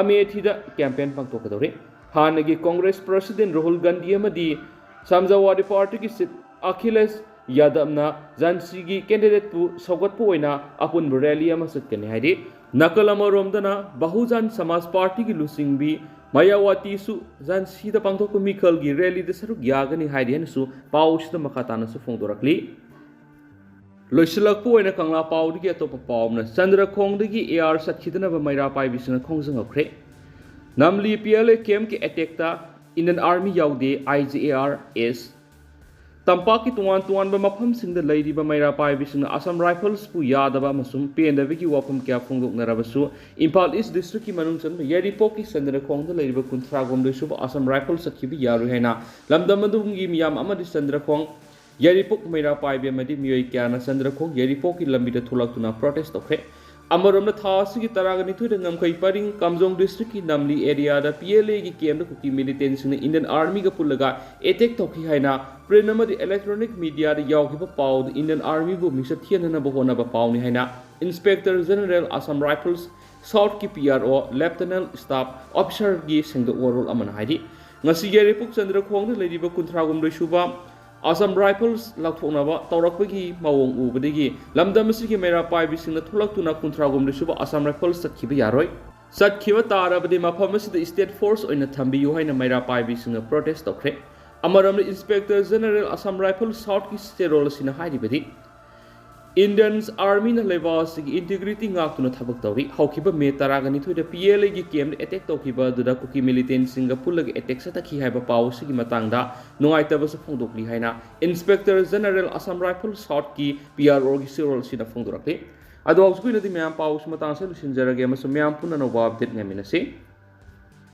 ꯑꯃꯦꯊꯤꯗ ꯀꯦꯝꯄꯦꯟ ꯄꯥꯡꯊꯣꯛꯀꯗꯧꯔꯤ꯫ ꯍꯥꯟꯅꯒꯤ ꯀꯣꯡꯒ꯭ꯔꯦꯁ ꯄ꯭ꯔꯁꯤꯗꯦꯟꯠ ꯔꯥꯍꯨꯜ ꯒꯥꯟꯙꯤ ꯑꯃꯗꯤ ꯁꯃꯥꯖꯋꯥꯗꯤ ꯄꯥꯔꯇꯤꯒꯤ ꯆꯤꯐ ꯑꯈꯤꯂꯦꯁ ꯌꯥꯗꯕꯅ ꯖꯥꯟꯁꯤꯒꯤ ꯀꯦꯟꯗꯤꯗꯦꯠꯄꯨ ꯁꯧꯒꯠꯄ ꯑꯣꯏꯅ ꯑꯄꯨꯟꯕ ꯔꯦꯂꯤ ꯑꯃ ꯆꯠꯀꯅꯤ ꯍꯥꯏꯔꯤ꯫ ꯅꯥꯀꯜ ꯑꯃꯔꯣꯝꯗꯅ ꯕꯍꯨꯖꯟ ꯁꯃꯥꯖ ꯄꯥꯔꯇꯤꯒꯤ ꯂꯨꯆꯤꯡꯕꯤ ꯃꯌꯥꯋꯥꯇꯤꯁꯨ ꯖꯥꯟꯁꯤꯗ ꯄꯥꯡꯊꯣꯛꯄ ꯃꯤꯈꯜꯒꯤ ꯔꯦꯂꯤꯗ ꯁꯔꯨꯛ ꯌꯥꯒꯅꯤ ꯍꯥꯏꯔꯤ ꯍꯥꯏꯅꯁꯨ ꯄꯥꯎꯁꯤꯗ ꯃꯈꯥ ꯇꯥꯅꯁꯨ ꯐꯣꯡꯗꯣꯔꯛꯂꯤ꯫ ꯂꯣꯏꯁꯤꯜꯂꯛꯄ ꯑꯣꯏꯅ ꯀꯪꯂꯥ ꯄꯥꯎꯗꯒꯤ ꯑꯇꯣꯞꯄ ꯄꯥꯎ ꯑꯃꯅ, ꯆꯟꯗ꯭ꯔꯈꯣꯡꯗꯒꯤ ꯑꯦ ꯑꯥꯔ ꯆꯠꯈꯤꯗꯅꯕ ꯃꯩꯔꯥ ꯄꯥꯏꯕꯤꯁꯤꯡꯅ ꯈꯣꯡꯖꯪ ꯍꯧꯈ꯭ꯔꯦ꯫ ꯅꯝꯂꯤ ꯄꯤ ꯑꯦꯜ ꯑꯦ ꯀꯦꯝꯞꯀꯤ ꯑꯦꯇꯦꯛꯇ ꯏꯟꯗꯤꯌꯟ ꯑꯥꯔꯃꯤ ꯌꯥꯎꯗꯦ, ꯑꯥꯏ ꯖꯤ ꯑꯦ ꯑꯥꯔ ꯑꯦꯁ꯫ ꯇꯝꯄꯥꯛꯀꯤ ꯇꯣꯉꯥꯟ ꯇꯣꯉꯥꯟꯕ ꯃꯐꯝꯁꯤꯡꯗ ꯂꯩꯔꯤꯕ ꯃꯩꯔꯥ ꯄꯥꯏꯕꯤꯁꯤꯡꯅ ꯑꯁꯥꯝ ꯔꯥꯏꯐꯜꯁꯄꯨ ꯌꯥꯗꯕ ꯑꯃꯁꯨꯡ ꯄꯦꯟꯗꯕꯒꯤ ꯋꯥꯐꯝ ꯀꯌꯥ ꯐꯣꯡꯗꯣꯛꯅꯔꯕꯁꯨ, ꯏꯝꯐꯥꯜ ꯏꯁ ꯗꯤꯁꯇ꯭ꯔꯤꯛꯀꯤ ꯃꯅꯨꯡ ꯆꯟꯕ ꯌꯥꯏꯔꯤꯄꯣꯛꯀꯤ ꯆꯟꯗ꯭ꯔꯈꯣꯡꯗ ꯂꯩꯔꯤꯕ ꯀꯨꯟꯊ꯭ꯔꯥ ꯍꯨꯝꯗꯣꯏ ꯁꯨꯕ ꯑꯁꯥꯝ ꯔꯥꯏꯐꯜ ꯆꯠꯈꯤꯕ ꯌꯥꯔꯣꯏ ꯍꯥꯏꯅ ꯂꯝꯗꯝ ꯑꯗꯨꯒꯤ ꯃꯤꯌꯥꯝ ꯑꯃꯗꯤ ꯆꯟꯗ꯭ꯔꯈꯣꯡ ꯌꯥꯏꯔꯤꯄꯣꯛ ꯃꯩꯔꯥ ꯄꯥꯏꯕꯤ ꯑꯃꯗꯤ ꯃꯤꯑꯣꯏ ꯀꯌꯥꯅ ꯆꯟꯗ꯭ꯔꯈꯣꯡ ꯌꯥꯏꯔꯤꯄꯣꯛꯀꯤ ꯂꯝꯕꯤꯗ ꯊꯣꯛꯂꯛꯇꯨꯅ ꯄ꯭ꯔꯣꯇꯦꯁ ꯇꯧꯈ꯭ꯔꯦ꯫ ꯑꯃꯔꯣꯝꯗ, ꯊꯥ ꯑꯁꯤꯒꯤ ꯇꯔꯥꯒ ꯅꯤꯊꯣꯏꯗ ꯉꯝꯈꯩ ꯄꯔꯤꯡ ꯀꯥꯝꯖꯣꯡ ꯗꯤꯁꯇ꯭ꯔꯤꯛꯀꯤ ꯅꯝꯂꯤ ꯑꯦꯔꯤꯌꯥꯗ ꯄꯤ ꯑꯦꯜ ꯑꯦꯒꯤ ꯀꯦꯝꯗ ꯀꯨꯀꯤ ꯃꯤꯂꯤꯇꯦꯟꯁꯤꯡꯅ ꯏꯟꯗꯤꯌꯟ ꯑꯥꯔꯃꯤꯒ ꯄꯨꯜꯂꯒ ꯑꯦꯇꯦꯛ ꯇꯧꯈꯤ ꯍꯥꯏꯅ ꯄ꯭ꯔꯤꯟ ꯑꯃꯗꯤ ꯏꯂꯦꯛꯇ꯭ꯔꯣꯅꯤꯛ ꯃꯤꯗꯤꯌꯥꯗ ꯌꯥꯎꯈꯤꯕ ꯄꯥꯎꯗ ꯏꯟꯗꯤꯌꯟ ꯑꯥꯔꯃꯤꯕꯨ ꯃꯤꯡꯆꯠ ꯊꯤꯍꯟꯅꯅꯕ ꯍꯣꯠꯅꯕ ꯄꯥꯎꯅꯤ ꯍꯥꯏꯅ ꯏꯟꯁꯄꯦꯛꯇꯔ ꯖꯦꯅꯔꯦꯜ ꯑꯁꯥꯝ ꯔꯥꯏꯐꯜꯁ ꯁꯥꯎꯠꯀꯤ P R O lieutenant staff ꯑꯣꯐꯤꯁꯔꯒꯤ ꯁꯦꯡꯗꯣꯛ ꯋꯥꯔꯣꯜ ꯑꯃꯅ ꯍꯥꯏꯔꯤ꯫ ꯉꯁꯤ ꯌꯥꯏꯔꯤꯄꯣꯛ ꯆꯟꯗ꯭ꯔꯈꯣꯡꯗ ꯂꯩꯔꯤꯕ ꯀꯨꯟꯊ꯭ꯔꯥꯍꯨꯝꯗꯣꯏ ꯁꯨꯕ ꯑꯁꯥꯝ ꯔꯥꯏꯐꯜꯁ ꯂꯥꯎꯊꯣꯛꯅꯕ ꯇꯧꯔꯛꯄꯒꯤ ꯃꯑꯣꯡ ꯎꯕꯗꯒꯤ ꯂꯝꯗꯝ ꯑꯁꯤꯒꯤ ꯃꯩꯔꯥ ꯄꯥꯏꯕꯤꯁꯤꯡꯅ ꯊꯣꯛꯂꯛꯇꯨꯅ ꯀꯨꯟꯊ꯭ꯔꯥꯍꯨꯝꯗꯣꯏ ꯁꯨꯕ ꯑꯁꯥꯝ ꯔꯥꯏꯐꯜꯁ ꯆꯠꯈꯤꯕ ꯌꯥꯔꯣꯏ꯫ ꯆꯠꯈꯤꯕ ꯇꯥꯔꯕꯗꯤ ꯃꯐꯝ ꯑꯁꯤꯗ ꯁ꯭ꯇꯦꯠ ꯐꯣꯔꯁ ꯑꯣꯏꯅ ꯊꯝꯕꯤꯌꯨ ꯍꯥꯏꯅ ꯃꯩꯔꯥ ꯄꯥꯏꯕꯤꯁꯤꯡꯅ ꯄ꯭ꯔꯣꯇꯦꯁ ꯇꯧꯈ꯭ꯔꯦ꯫ ꯑꯃꯔꯣꯝꯗ, ꯏꯟꯁꯄꯦꯛꯇꯔ ꯖꯦꯅꯔꯦꯜ ꯑꯁꯥꯝ ꯔꯥꯏꯐꯜ ꯁꯥꯎꯠꯀꯤ ꯆꯦꯔꯣꯜ ꯑꯁꯤꯅ ꯍꯥꯏꯔꯤꯕꯗꯤ, ꯏꯟꯗꯤꯌꯟꯁ ꯑꯥꯔꯃꯤꯅ ꯂꯩꯕꯥꯛ ꯑꯁꯤꯒꯤ ꯏꯟꯇꯤꯒ꯭ꯔꯤꯇꯤ ꯉꯥꯛꯇꯨꯅ ꯊꯕꯛ ꯇꯧꯔꯤ꯫ ꯍꯧꯈꯤꯕ ꯃꯦ ꯇꯔꯥꯒ ꯅꯤꯊꯣꯏꯗ ꯄꯤ ꯑꯦꯜ ꯑꯦꯒꯤ ꯀꯦꯝꯗ ꯑꯦꯇꯦꯛ ꯇꯧꯈꯤꯕ ꯑꯗꯨꯗ ꯀꯨꯀꯤ ꯃꯤꯂꯤꯇꯦꯟꯁꯤꯡꯒ ꯄꯨꯜꯂꯒ ꯑꯦꯇꯦꯛ ꯆꯠꯊꯈꯤ ꯍꯥꯏꯕ ꯄꯥꯎ ꯑꯁꯤꯒꯤ ꯃꯇꯥꯡꯗ ꯅꯨꯡꯉꯥꯏꯇꯕꯁꯨ ꯐꯣꯡꯗꯣꯛꯂꯤ ꯍꯥꯏꯅ ꯏꯟꯁꯄꯦꯛꯇꯔ ꯖꯦꯅꯔꯦꯜ ꯑꯁꯥꯝ ꯔꯥꯏꯐꯜ ꯁꯥꯎꯠꯀꯤ ꯄꯤ ꯑꯥꯔ ꯑꯣꯒꯤ ꯆꯦꯔꯣꯜ ꯑꯁꯤꯅ ꯐꯣꯡꯗꯣꯔꯛꯂꯤ꯫ ꯑꯗꯣ ꯍꯧꯖꯤꯛꯀꯤ ꯑꯣꯏꯅꯗꯤ ꯃꯌꯥꯝ ꯄꯥꯎ ꯑꯁꯤ ꯃꯇꯥꯡ ꯑꯁꯤꯗ ꯂꯣꯏꯁꯤꯟꯖꯔꯒꯦ ꯑꯃꯁꯨꯡ ꯃꯌꯥꯝ ꯄꯨꯟꯅ ꯑꯅꯧꯕ ꯑꯞꯗꯦꯠ ꯉꯥꯏꯃꯤꯟꯅꯁꯤ꯫